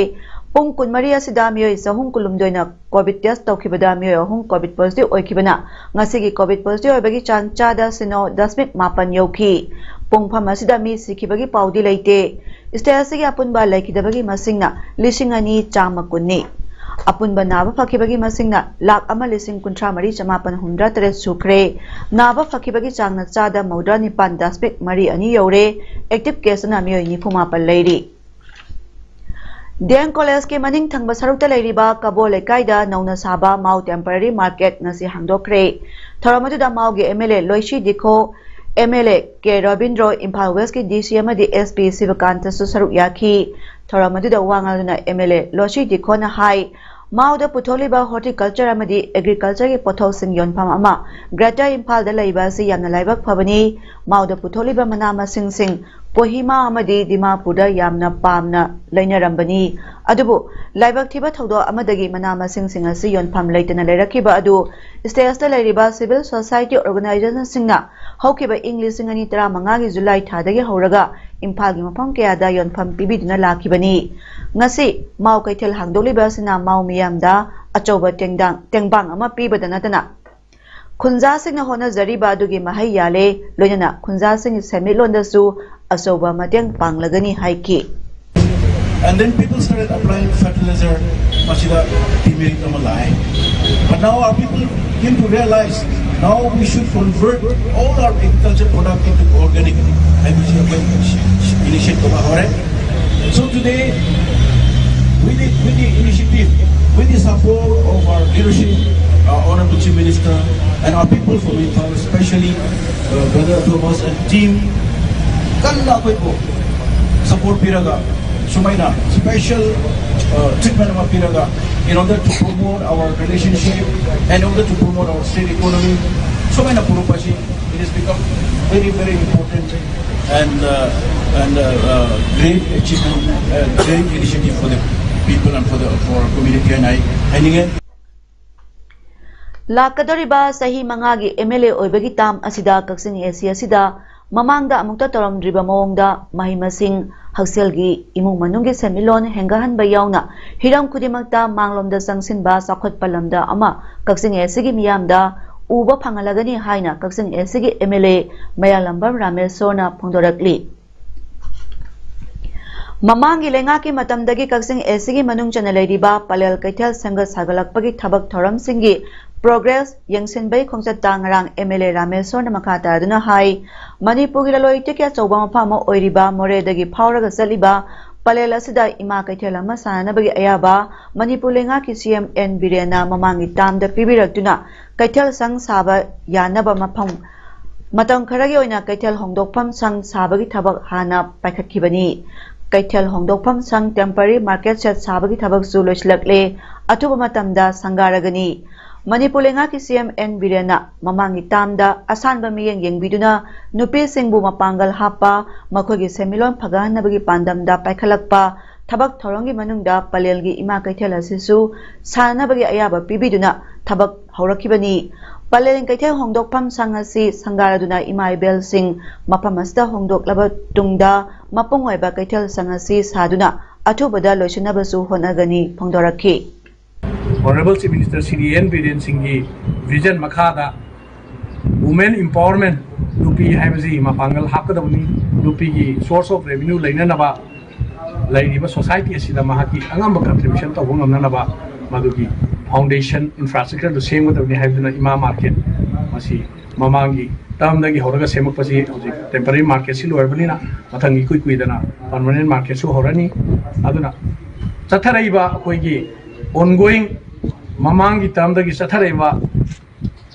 ꯄꯨꯡ ꯀꯨꯟꯃꯔꯤ ꯑꯁꯤꯗ ꯃꯤꯑꯣꯏ ꯆꯍꯨꯝ ꯀꯨꯟꯍꯨꯝꯗꯣꯏꯅ COVID test ꯇꯧꯈꯤꯕꯗ ꯃꯤꯑꯣꯏ ꯑꯍꯨꯝ COVID positive ꯑꯣꯏꯈꯤꯕꯅ ꯉꯁꯤꯒꯤ COVID positive ꯑꯣꯏꯕꯒꯤ ꯆꯥꯡ ꯆꯥꯗ ꯁꯤꯅꯣ ꯗꯁꯃꯤꯛ ꯃꯥꯄꯟ ꯌꯧꯈꯤ꯫ ꯄꯨꯡꯐꯝ ꯑꯁꯤꯗ ꯃꯤ ꯁꯤꯈꯤꯕꯒꯤ ꯄꯥꯎꯗꯤ ꯂꯩꯇꯦ꯫ State ꯑꯁꯤꯒꯤ ꯑꯄꯨꯟꯕ ꯂꯩꯈꯤꯗꯕꯒꯤ ꯃꯁꯤꯡꯅ ꯂꯤꯁꯤꯡ ꯑꯅꯤ ꯆꯥꯝꯃ ꯀꯨꯟꯅꯤ꯫ ꯑꯄꯨꯟꯕ ꯅꯥꯕ ꯐꯈꯤꯕꯒꯤ ꯃꯁꯤꯡꯅ ꯂꯥꯈ ꯑꯃ ꯂꯤꯁꯤꯡ ꯀꯨꯟꯊ꯭ꯔꯥ ꯃꯔꯤ ꯆꯃꯥꯄꯟ ꯍꯨꯝꯗ꯭ꯔꯥ ꯇꯔꯦꯠ ꯁꯨꯈ꯭ꯔꯦ꯫ ꯅꯥꯕ ꯐꯈꯤꯕꯒꯤ ꯆꯥꯡꯅ ꯆꯥꯗ ꯃꯧꯗ꯭ꯔꯥ ꯅꯤꯄꯥꯟ ꯗꯁꯃꯤꯛ ꯃꯔꯤ ꯑꯅꯤ ꯌꯧꯔꯦ꯫ Active case ꯅ ꯃꯤꯑꯣꯏ ꯅꯤꯐꯨ ꯃꯥꯄꯟ ꯂꯩꯔꯤ꯫ D N College ꯀꯤ ꯃꯅꯤꯡ ꯊꯪꯕ ꯁꯔꯨꯛꯇ ꯂꯩꯔꯤꯕ ꯀꯕꯣ ꯂꯩꯀꯥꯏꯗ ꯅꯧꯅ ꯁꯥꯕ ꯃꯥꯎ temporary market ꯉꯁꯤ ꯍꯥꯡꯗꯣꯛꯈ꯭ꯔꯦ꯫ ꯊꯧꯔꯝ ꯑꯗꯨꯗ ꯃꯥꯎꯒꯤ M L A ꯂꯣꯏꯁꯤ ꯗꯤꯈꯣ, M L A K Robindro, Imphal West ꯀꯤ D C ꯑꯃꯗꯤ S P ꯁꯤꯕꯀꯥꯟꯇꯁꯨ ꯁꯔꯨꯛ ꯌꯥꯈꯤ꯫ ꯊꯧꯔꯝ ꯑꯗꯨꯗ ꯋꯥ ꯉꯥꯡꯗꯨꯅ M L A ꯂꯣꯏꯁꯤ ꯗꯤꯈꯣꯅ ꯍꯥꯏ, ꯃꯥꯎꯗ ꯄꯨꯊꯣꯛꯂꯤꯕ horticulture ꯑꯃꯗꯤ agriculture ꯒꯤ ꯄꯣꯠꯊꯣꯛꯁꯤꯡ ꯌꯣꯟꯐꯝ ꯑꯃ Greater ꯏꯝꯐꯥꯜꯗ ꯂꯩꯕ ꯑꯁꯤ ꯌꯥꯝꯅ ꯂꯥꯏꯕꯛ ꯐꯕꯅꯤ꯫ ꯃꯥꯎꯗ ꯄꯨꯊꯣꯛꯂꯤꯕ ꯃꯅꯥ ꯃꯁꯤꯡꯁꯤꯡ ꯀꯣꯍꯤꯃꯥ ꯑꯃꯗꯤ ꯗꯤꯃꯥꯄꯨꯔꯗ ꯌꯥꯝꯅ ꯄꯥꯝꯅ ꯂꯩꯅꯔꯝꯕꯅꯤ꯫ ꯑꯗꯨꯕꯨ ꯂꯥꯏꯕꯛ ꯊꯤꯕ ꯊꯧꯗꯣꯛ ꯑꯃꯗꯒꯤ ꯃꯅꯥ ꯃꯁꯤꯡꯁꯤꯡ ꯑꯁꯤ ꯌꯣꯟꯐꯝ ꯂꯩꯇꯅ ꯂꯩꯔꯛꯈꯤꯕ ꯑꯗꯨ state ꯇ ꯂꯩꯔꯤꯕ civil society organization ꯁꯤꯡꯅ ꯍꯧꯈꯤꯕ ꯏꯪ ꯂꯤꯁꯤꯡ ꯑꯅꯤ ꯇꯔꯥꯃꯉꯥꯒꯤ ꯖꯨꯂꯥꯏ ꯊꯥꯗꯒꯤ ꯍꯧꯔꯒ ꯏꯝꯐꯥꯜꯒꯤ ꯃꯐꯝ ꯀꯌꯥꯗ ꯌꯣꯟꯐꯝ ꯄꯤꯕꯤꯗꯨꯅ ꯂꯥꯛꯈꯤꯕꯅꯤ꯫ ꯉꯁꯤ ꯃꯥꯎ ꯀꯩꯊꯦꯜ ꯍꯥꯡꯗꯣꯛꯂꯤꯕ ꯑꯁꯤꯅ ꯃꯥꯎ ꯃꯤꯌꯥꯝꯗ ꯑꯆꯧꯕ ꯇꯦꯡꯗꯥꯡ-, ꯇꯦꯡꯕꯥꯡ ꯑꯃ ꯄꯤꯕꯗ ꯅꯠꯇꯅ ꯈꯨꯟꯖꯥꯁꯤꯡꯅ ꯍꯣꯠꯅꯖꯔꯤꯕ ꯑꯗꯨꯒꯤ ꯃꯍꯩ ꯌꯥꯜꯂꯦ, ꯂꯣꯏꯅꯅ ꯈꯨꯟꯖꯥꯁꯤꯡꯒꯤ ꯁꯦꯟꯃꯤꯠꯂꯣꯟꯗꯁꯨ ꯑꯆꯧꯕ ꯃꯇꯦꯡ ꯄꯥꯡꯂꯒꯅꯤ ꯍꯥꯏꯈꯤ꯫ And then people started applying fertilizer, ꯃꯁꯤꯗ demerit ꯑꯃ ꯂꯥꯛꯑꯦ꯫ But now our people came to realize now we should convert all our agriculture product into organic ꯍꯥꯏꯕꯁꯤ ꯑꯩꯈꯣꯏ initiate ꯇꯧꯕ ꯍꯧꯔꯦ꯫ So today, with the, with the initiative, with the support of our leadership, our Honorable Chief Minister, and our people from Imphal, especially uh, Brother Thomas and team, ꯀꯟꯅ ꯑꯩꯈꯣꯏꯕꯨ support ꯄꯤꯔꯒ ꯁꯨꯃꯥꯏꯅ special uh, treatment ꯑꯃ ꯄꯤꯔꯒ in order to promote our relationship and in order to promote our state economy, ꯁꯨꯃꯥꯏꯅ ꯄꯨꯔꯛꯄꯁꯤ, it has become very, very important and, uh, and uh, uh, great achievement, uh, great initiative for the people and for the, for our community, and I, I think ꯂꯥꯛꯀꯗꯧꯔꯤꯕ ꯆꯍꯤ ꯃꯉꯥꯒꯤ M L A ꯑꯣꯏꯕꯒꯤ term ꯑꯁꯤꯗ ꯀꯛꯆꯤꯡ A C ꯑꯁꯤꯗ ꯃꯃꯥꯡꯗ ꯑꯃꯨꯛꯇ ꯇꯧꯔꯝꯗ꯭ꯔꯤꯕ ꯃꯑꯣꯡꯗ ꯃꯍꯩ ꯃꯁꯤꯡ, ꯍꯛꯁꯦꯜꯒꯤ ꯏꯃꯨꯡ ꯃꯅꯨꯡꯒꯤ ꯁꯦꯟꯃꯤꯠꯂꯣꯟ ꯍꯦꯟꯒꯠꯍꯟꯕ ꯌꯥꯎꯅ ꯍꯤꯔꯝ ꯈꯨꯗꯤꯡꯃꯛꯇ ꯃꯥꯡꯂꯣꯝꯗ ꯆꯪꯁꯤꯟꯕ ꯆꯥꯎꯈꯠꯄ ꯂꯝꯗ ꯑꯃ ꯀꯛꯆꯤꯡ ꯑꯦꯁꯤꯒꯤ ꯃꯤꯌꯥꯝꯗ ꯎꯕ ꯐꯪꯍꯜꯂꯒꯅꯤ ꯍꯥꯏꯅ ꯀꯛꯆꯤꯡ ꯑꯦꯁꯤꯒꯤ ꯑꯦꯝ ꯑꯦꯜ ꯑꯦ ꯃꯌꯥꯂꯝꯕꯝ ꯔꯥꯃꯦꯁꯣꯔꯅ ꯐꯣꯡꯗꯣꯔꯛꯂꯤ꯫ ꯃꯃꯥꯡꯒꯤ ꯂꯩꯉꯥꯛꯀꯤ ꯃꯇꯝꯗꯒꯤ ꯀꯛꯆꯤꯡ ꯑꯦꯁꯤꯒꯤ ꯃꯅꯨꯡ ꯆꯟꯅ ꯂꯩꯔꯤꯕ ꯄꯂꯦꯜ ꯀꯩꯊꯦꯜ ꯁꯪꯒ ꯁꯥꯒꯠꯂꯛꯄꯒꯤ ꯊꯕꯛ ꯊꯧꯔꯝꯁꯤꯡꯒꯤ ꯄ꯭ꯔꯣꯒ꯭ꯔꯦꯁ ꯌꯦꯡꯁꯤꯟꯕꯒꯤ ꯈꯣꯡꯆꯠꯇ ꯉꯔꯥꯡ ꯑꯦꯝ ꯑꯦꯜ ꯑꯦ ꯔꯥꯃꯦꯁꯣꯔꯅ ꯃꯈꯥ ꯇꯥꯗꯨꯅ ꯍꯥꯏ, ꯃꯅꯤꯄꯨꯔꯒꯤ ꯂꯂꯣꯟ ꯏꯇꯤꯛꯀꯤ ꯑꯆꯧꯕ ꯃꯐꯝ ꯑꯃ ꯑꯣꯏꯔꯤꯕ ꯃꯣꯔꯦꯗꯒꯤ ꯐꯥꯎꯔꯒ ꯆꯠꯂꯤꯕ ꯄꯂꯦꯜ ꯑꯁꯤꯗ ꯏꯃꯥ ꯀꯩꯊꯦꯜ ꯑꯃ ꯁꯥꯅꯅꯕꯒꯤ ꯑꯌꯥꯕ ꯃꯅꯤꯄꯨꯔ ꯂꯩꯉꯥꯛꯀꯤ ꯁꯤ ꯑꯦꯝ ꯑꯦꯟ ꯕꯤꯔꯦꯟꯅ ꯃꯃꯥꯡꯒꯤ ꯇꯥꯝꯗ ꯄꯤꯕꯤꯔꯛꯇꯨꯅ ꯀꯩꯊꯦꯜ ꯁꯪ ꯁꯥꯕ ꯌꯥꯅꯕ ꯃꯐꯝ ꯃꯇꯝ ꯈꯔꯒꯤ ꯑꯣꯏꯅ ꯀꯩꯊꯦꯜ ꯍꯣꯡꯗꯣꯛꯐꯝ ꯁꯪ ꯁꯥꯕꯒꯤ ꯊꯕꯛ ꯍꯥꯟꯅ ꯄꯥꯏꯈꯠꯈꯤꯕꯅꯤ꯫ ꯀꯩꯊꯦꯜ ꯍꯣꯡꯗꯣꯛꯐꯝ ꯁꯪ temporary market shed ꯁꯥꯕꯒꯤ ꯊꯕꯛꯁꯨ ꯂꯣꯏꯁꯤꯜꯂꯛꯂꯦ꯫ ꯑꯊꯨꯕ ꯃꯇꯝꯗ ꯁꯪꯒꯥꯔꯒꯅꯤ꯫ ꯃꯅꯤꯄꯨꯔ ꯂꯩꯉꯥꯛꯀꯤ ꯁꯤ ꯑꯦꯝ ꯑꯦꯟ ꯕꯤꯔꯦꯟꯅ ꯃꯃꯥꯡꯒꯤ ꯇꯥꯝꯗ ꯑꯁꯥꯟꯕ ꯃꯤꯠꯌꯦꯡ ꯌꯦꯡꯕꯤꯗꯨꯅ ꯅꯨꯄꯤꯁꯤꯡꯕꯨ ꯃꯄꯥꯡꯒꯜ ꯍꯥꯞꯄ, ꯃꯈꯣꯏꯒꯤ ꯁꯦꯟꯃꯤꯠꯂꯣꯟ ꯐꯒꯠꯍꯟꯅꯕꯒꯤ ꯄꯥꯟꯗꯝꯗ ꯄꯥꯏꯈꯠꯂꯛꯄ ꯊꯕꯛ ꯊꯧꯔꯝꯒꯤ ꯃꯅꯨꯡꯗ ꯄꯂꯦꯜꯒꯤ ꯏꯃꯥ ꯀꯩꯊꯦꯜ ꯑꯁꯤꯁꯨ ꯁꯥꯅꯅꯕꯒꯤ ꯑꯌꯥꯕ ꯄꯤꯕꯤꯗꯨꯅ ꯊꯕꯛ ꯍꯧꯔꯛꯈꯤꯕꯅꯤ꯫ ꯄꯂꯦꯜ ꯀꯩꯊꯦꯜ ꯍꯣꯡꯗꯣꯛꯐꯝ ꯁꯪ ꯑꯁꯤ ꯁꯪꯒꯥꯔꯗꯨꯅ ꯏꯃꯥ ꯏꯕꯦꯜꯁꯤꯡ ꯃꯐꯝ ꯑꯁꯤꯗ ꯍꯣꯡꯗꯣꯛꯂꯕ ꯇꯨꯡꯗ ꯃꯄꯨꯡ ꯑꯣꯏꯕ ꯀꯩꯊꯦꯜ ꯁꯪ ꯑꯁꯤ ꯁꯥꯗꯨꯅ ꯑꯊꯨꯕꯗ ꯂꯣꯏꯁꯤꯟꯅꯕꯁꯨ ꯍꯣꯠꯅꯒꯅꯤ ꯐꯣꯡꯗꯣꯔꯛꯈꯤ꯫ Honorable Chief Minister Shri N Biren ꯁꯤꯡꯒꯤ vision ꯃꯈꯥꯗ women empowerment, ꯅꯨꯄꯤ ꯍꯥꯏꯕꯁꯤ ꯃꯄꯥꯡꯒꯜ ꯍꯥꯞꯀꯗꯕꯅꯤ꯫ ꯅꯨꯄꯤꯒꯤ source of revenue ꯂꯩꯅꯅꯕ ꯂꯩꯔꯤꯕ society ꯑꯁꯤꯗ ꯃꯍꯥꯛꯀꯤ ꯑꯉꯝꯕ contribution ꯇꯧꯕ ꯉꯝꯅꯅꯕ ꯃꯗꯨꯒꯤ foundation infrastructure ꯗꯨ ꯁꯦꯝꯒꯗꯕꯅꯤ ꯍꯥꯏꯗꯨꯅ ꯏꯃꯥ market ꯃꯁꯤ ꯃꯃꯥꯡꯒꯤ term ꯗꯒꯤ ꯍꯧꯔꯒ ꯁꯦꯝꯃꯛꯄꯁꯤ ꯍꯧꯖꯤꯛ temporary market ꯁꯤ ꯂꯣꯏꯔꯕꯅꯤꯅ ꯃꯊꯪ ꯏꯀꯨꯏ ꯀꯨꯏꯗꯅ permanent market ꯁꯨ ꯍꯧꯔꯅꯤ꯫ ꯑꯗꯨꯅ ꯆꯠꯊꯔꯛꯏꯕ ꯑꯩꯈꯣꯏꯒꯤ ongoing ꯃꯃꯥꯡꯒꯤ term ꯗꯒꯤ ꯆꯠꯊꯔꯛꯏꯕ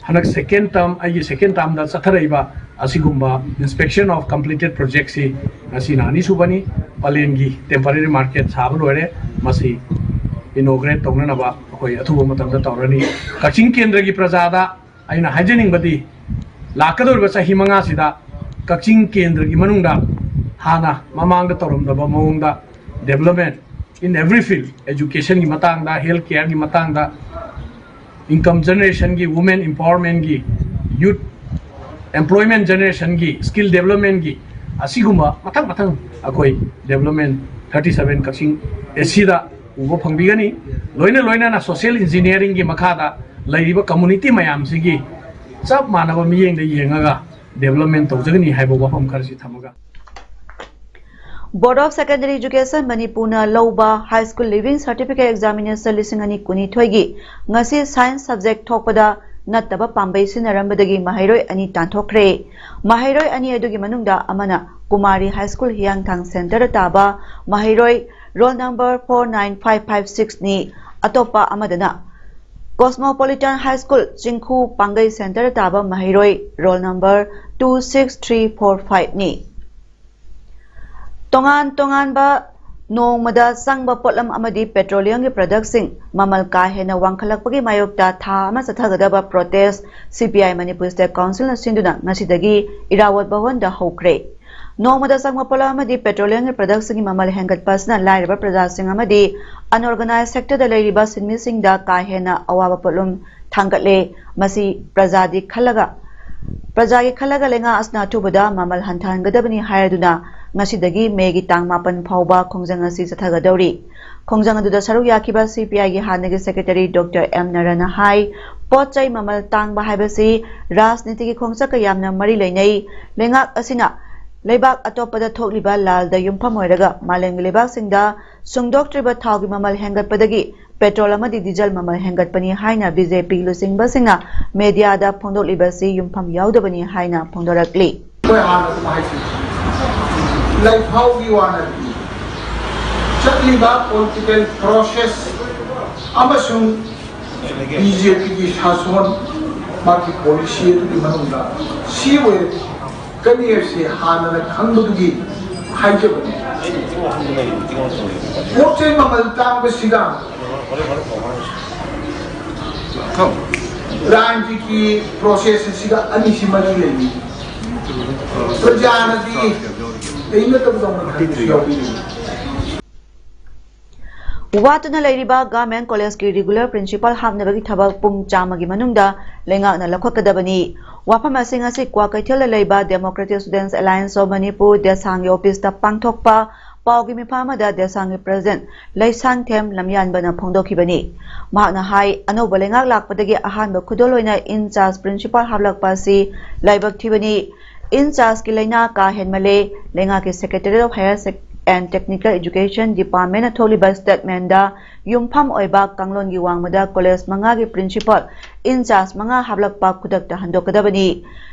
ꯍꯟꯗꯛ second term, ꯑꯩꯒꯤ second term ꯗ ꯆꯠꯊꯔꯛꯏꯕ ꯑꯁꯤꯒꯨꯝꯕ inspection of completed project ꯁꯤ ꯉꯁꯤꯅ ꯑꯅꯤꯁꯨꯕꯅꯤ꯫ ꯄꯂꯦꯟꯒꯤ temporary market ꯁꯥꯕ ꯂꯣꯏꯔꯦ, ꯃꯁꯤ inaugurate ꯇꯧꯅꯅꯕ ꯑꯩꯈꯣꯏ ꯑꯊꯨꯕ ꯃꯇꯝꯗ ꯇꯧꯔꯅꯤ꯫ ꯀꯛꯆꯤꯡ ꯀꯦꯟꯗ꯭ꯔꯒꯤ ꯄ꯭ꯔꯖꯥꯗ ꯑꯩꯅ ꯍꯥꯏꯖꯅꯤꯡꯕꯗꯤ, ꯂꯥꯛꯀꯗꯧꯔꯤꯕ ꯆꯍꯤ ꯃꯉꯥꯁꯤꯗ ꯀꯛꯆꯤꯡ ꯀꯦꯟꯗ꯭ꯔꯒꯤ ꯃꯅꯨꯡꯗ ꯍꯥꯟꯅ ꯃꯃꯥꯡꯗ ꯇꯧꯔꯝꯗꯕ ꯃꯑꯣꯡꯗ development in every field, education ꯒꯤ ꯃꯇꯥꯡꯗ, health care ꯒꯤ ꯃꯇꯥꯡꯗ, income generation ꯒꯤ, women empowerment ꯒꯤ, youth employment generation ꯒꯤ, skill development ꯒꯤ ꯑꯁꯤꯒꯨꯝꯕ ꯃꯊꯪ ꯃꯊꯪ ꯑꯩꯈꯣꯏ development thirty seven ꯀꯛꯆꯤꯡ ꯑꯦꯁꯤꯗ ꯎꯕ ꯐꯪꯕꯤꯒꯅꯤ꯫ ꯂꯣꯏꯅ ꯂꯣꯏꯅꯅ social engineeringꯒꯤ ꯃꯈꯥꯗ ꯂꯩꯔꯤꯕ community ꯃꯌꯥꯝꯁꯤꯒꯤ ꯆꯞ ꯃꯥꯟꯅꯕ ꯃꯤꯠꯌꯦꯡꯗ ꯌꯦꯡꯉꯒ development ꯇꯧꯖꯒꯅꯤ ꯍꯥꯏꯕ ꯋꯥꯐꯝ ꯈꯔꯁꯤ ꯊꯝꯃꯒ꯫ Board of Secondary Education ꯃꯅꯤꯄꯨꯔꯅ ꯂꯧꯕ High School Leaving Certificate Examination ꯂꯤꯁꯤꯡ ꯑꯅꯤ ꯀꯨꯟꯅꯤꯊꯣꯏꯒꯤ ꯉꯁꯤ Science subject ꯊꯣꯛꯄꯗ ꯅꯠꯇꯕ ꯄꯥꯝꯕꯩ ꯁꯤꯖꯤꯟꯅꯔꯝꯕꯗꯒꯤ ꯃꯍꯩꯔꯣꯏ ꯑꯅꯤ ꯇꯥꯟꯊꯣꯛꯈ꯭ꯔꯦ꯫ ꯃꯍꯩꯔꯣꯏ ꯑꯅꯤ ꯑꯗꯨꯒꯤ ꯃꯅꯨꯡꯗ ꯑꯃꯅ ꯀꯨꯃꯥꯔꯤ High School ꯍꯤꯌꯥꯡꯊꯥꯡ centreꯗ ꯇꯥꯕ ꯃꯍꯩꯔꯣꯏ roll number four nine five five sixꯅꯤ꯫ ꯑꯇꯣꯞꯄ ꯑꯃꯗꯅ Cosmopolitan High School ꯆꯤꯡꯈꯨ ꯄꯥꯡꯒꯩ centreꯗ ꯇꯥꯕ ꯃꯍꯩꯔꯣꯏ roll number two six three four fiveꯅꯤ꯫ ꯇꯣꯉꯥꯟ ꯇꯣꯉꯥꯟꯕ ꯅꯣꯡꯃꯗ ꯆꯪꯕ ꯄꯣꯠꯂꯝ ꯑꯃꯗꯤ petroleumꯒꯤ productꯁꯤꯡ ꯃꯃꯜ ꯀꯥ ꯍꯦꯟꯅ ꯋꯥꯡꯈꯠꯂꯛꯄꯒꯤ ꯃꯥꯌꯣꯛꯇ ꯊꯥ ꯑꯃ ꯆꯠꯊꯒꯗꯕ protest CPI Manipur State Councilꯅ ꯁꯤꯟꯗꯨꯅ ꯉꯁꯤꯗꯒꯤ ꯏꯔꯥꯋꯠ ꯚꯋꯟꯗ ꯍꯧꯈ꯭ꯔꯦ꯫ ꯅꯣꯡꯃꯗ ꯆꯪꯕ ꯄꯣꯠꯂꯝ ꯑꯃꯗꯤ petroleumꯒꯤ productꯁꯤꯡꯒꯤ ꯃꯃꯜ ꯍꯦꯟꯒꯠꯄ ꯑꯁꯤꯅ ꯂꯥꯏꯔꯕ ꯄ꯭ꯔꯖꯥꯁꯤꯡ ꯑꯃꯗꯤ unorganised sectorꯗ ꯂꯩꯔꯤꯕ ꯁꯤꯟꯃꯤꯁꯤꯡꯗ ꯀꯥ ꯍꯦꯟꯅ ꯑꯋꯥꯕ ꯄꯣꯠꯂꯨꯝ ꯊꯥꯡꯒꯠꯂꯦ꯫ ꯃꯁꯤ ꯄ꯭ꯔꯖꯥꯗꯤ ꯈꯜꯂꯒ, ꯄ꯭ꯔꯖꯥꯒꯤ ꯈꯜꯂꯒ ꯂꯩꯉꯥꯛ ꯑꯁꯤꯅ ꯑꯊꯨꯕꯗ ꯃꯃꯜ ꯍꯟꯊꯍꯟꯒꯗꯕꯅꯤ ꯍꯥꯏꯔꯗꯨꯅ ꯉꯁꯤꯗꯒꯤ ꯃꯦꯒꯤ ꯇꯥꯡ ꯃꯥꯄꯟ ꯐꯥꯎꯕ ꯈꯣꯡꯖꯪ ꯑꯁꯤ ꯆꯠꯊꯒꯗꯧꯔꯤ꯫ ꯈꯣꯡꯖꯪ ꯑꯗꯨꯗ ꯁꯔꯨꯛ ꯌꯥꯈꯤꯕ CPIꯒꯤ ꯍꯥꯟꯅꯒꯤ secretary Doctor M ꯅꯔꯟꯅ ꯍꯥꯏ, ꯄꯣꯠ ꯆꯩ ꯃꯃꯜ ꯇꯥꯡꯕ ꯍꯥꯏꯕꯁꯤ ꯔꯥꯖꯅꯤꯇꯤꯒꯤ ꯈꯣꯡꯆꯠꯀ ꯌꯥꯝꯅ ꯃꯔꯤ ꯂꯩꯅꯩ꯫ ꯂꯩꯉꯥꯛ ꯑꯁꯤꯅ ꯂꯩꯕꯥꯛ ꯑꯇꯣꯞꯄꯗ ꯊꯣꯛꯂꯤꯕ ꯂꯥꯜꯗ ꯌꯨꯝꯐꯝ ꯑꯣꯏꯔꯒ ꯃꯥꯂꯦꯝꯒꯤ ꯂꯩꯕꯥꯛꯁꯤꯡꯗ ꯁꯨꯡꯗꯣꯛꯇ꯭ꯔꯤꯕ ꯊꯥꯎꯒꯤ ꯃꯃꯜ ꯍꯦꯟꯒꯠꯄꯗꯒꯤ petrol ꯑꯃꯗꯤ diesel ꯃꯃꯜ ꯍꯦꯟꯒꯠꯄꯅꯤ ꯍꯥꯏꯅ BJP ꯂꯨꯆꯤꯡꯕꯁꯤꯡꯅ mediaꯗ ꯐꯣꯡꯗꯣꯛꯂꯤꯕꯁꯤ ꯌꯨꯝꯐꯝ ꯌꯥꯎꯗꯕꯅꯤ ꯍꯥꯏꯅ ꯐꯣꯡꯗꯣꯔꯛꯂꯤ꯫ ꯑꯩꯈꯣꯏ ꯍꯥꯟꯅ ꯑꯗꯨꯝ ꯍꯥꯏꯈꯤ, ꯂꯥꯏꯐꯥꯎꯒꯤ ꯋꯥ ꯅꯠꯇꯦ, ꯆꯠꯂꯤꯕ political process ꯑꯃꯁꯨꯡ BJPꯒꯤ ꯁꯥꯁꯣꯟ, ꯃꯥꯒꯤ policy ꯑꯗꯨꯒꯤ ꯃꯅꯨꯡꯗ ꯁꯤ ꯑꯣꯏꯔꯦ꯫ ꯀꯔꯤ ꯍꯥꯏꯁꯤ ꯍꯥꯟꯅꯅ ꯈꯪꯕꯗꯨꯒꯤ ꯍꯥꯏꯖꯕꯅꯤ꯫ ꯄꯣꯠ ꯆꯩ ꯃꯃꯜ ꯇꯥꯡꯕꯁꯤꯒ ꯔꯥꯖꯅꯤꯇꯤꯒꯤ process ꯑꯁꯤꯒ ꯑꯅꯤꯁꯤ ꯃꯔꯤ ꯂꯩꯅꯩ꯫ ꯄ꯭ꯔꯖꯥꯅꯗꯤ ꯂꯩꯅꯗꯕꯗꯧꯅ ꯈꯟꯕꯁꯨ ꯌꯥꯎꯕꯤꯔꯤꯕꯅꯤ꯫ ꯋꯥꯠꯇꯨꯅ ꯂꯩꯔꯤꯕ Government Collegeꯀꯤ regular principal ꯍꯥꯞꯅꯕꯒꯤ ꯊꯕꯛ ꯄꯨꯡ ꯆꯥꯝꯃꯒꯤ ꯃꯅꯨꯡꯗ ꯂꯩꯉꯥꯛꯅ ꯂꯧꯈꯠꯀꯗꯕꯅꯤ꯫ ꯋꯥꯐꯝ ꯑꯁꯤ ꯉꯁꯤ ꯀ꯭ꯋꯥꯀꯩꯊꯦꯜꯗ ꯂꯩꯕ Democratic Students Alliance of Manipur ꯗꯦꯁꯥꯡꯒꯤ ꯑꯣꯐꯤꯁꯇ ꯄꯥꯡꯊꯣꯛꯄ ꯄꯥꯎꯒꯤ ꯃꯤꯐꯝ ꯑꯃꯗ ꯗꯦꯁꯥꯡꯒꯤ President ꯂꯩꯁꯥꯡꯊꯦꯝ ꯂꯝꯌꯥꯟꯕꯅ ꯐꯣꯡꯗꯣꯛꯈꯤꯕꯅꯤ꯫ ꯃꯍꯥꯛꯅ ꯍꯥꯏ, ꯑꯅꯧꯕ ꯂꯩꯉꯥꯛ ꯂꯥꯛꯄꯗꯒꯤ ꯑꯍꯥꯟꯕ ꯈꯨꯗꯣꯜ ꯑꯣꯏꯅ in charge principal ꯍꯥꯞꯂꯛꯄ ꯑꯁꯤ ꯂꯥꯏꯕꯛ ꯊꯤꯕꯅꯤ꯫ In chargeꯀꯤ ꯂꯥꯏꯅꯥ ꯀꯥ ꯍꯦꯟꯃꯜꯂꯦ꯫ ꯂꯩꯉꯥꯛꯀꯤ Secretariat of Higher Sec- and Technical Education Departmentꯅ ꯊꯣꯛꯂꯤꯕ statementꯗ ꯌꯨꯝꯐꯝ ꯑꯣꯏꯕ ꯀꯥꯡꯂꯣꯟꯒꯤ ꯋꯥꯡꯃꯗ ꯀꯣꯂꯦꯖ ꯃꯉꯥꯒꯤ principal in charge ꯃꯉꯥ ꯍꯥꯞꯂꯛꯄ ꯈꯨꯗꯛꯇ ꯍꯟꯗꯣꯛꯀꯗꯕꯅꯤ꯫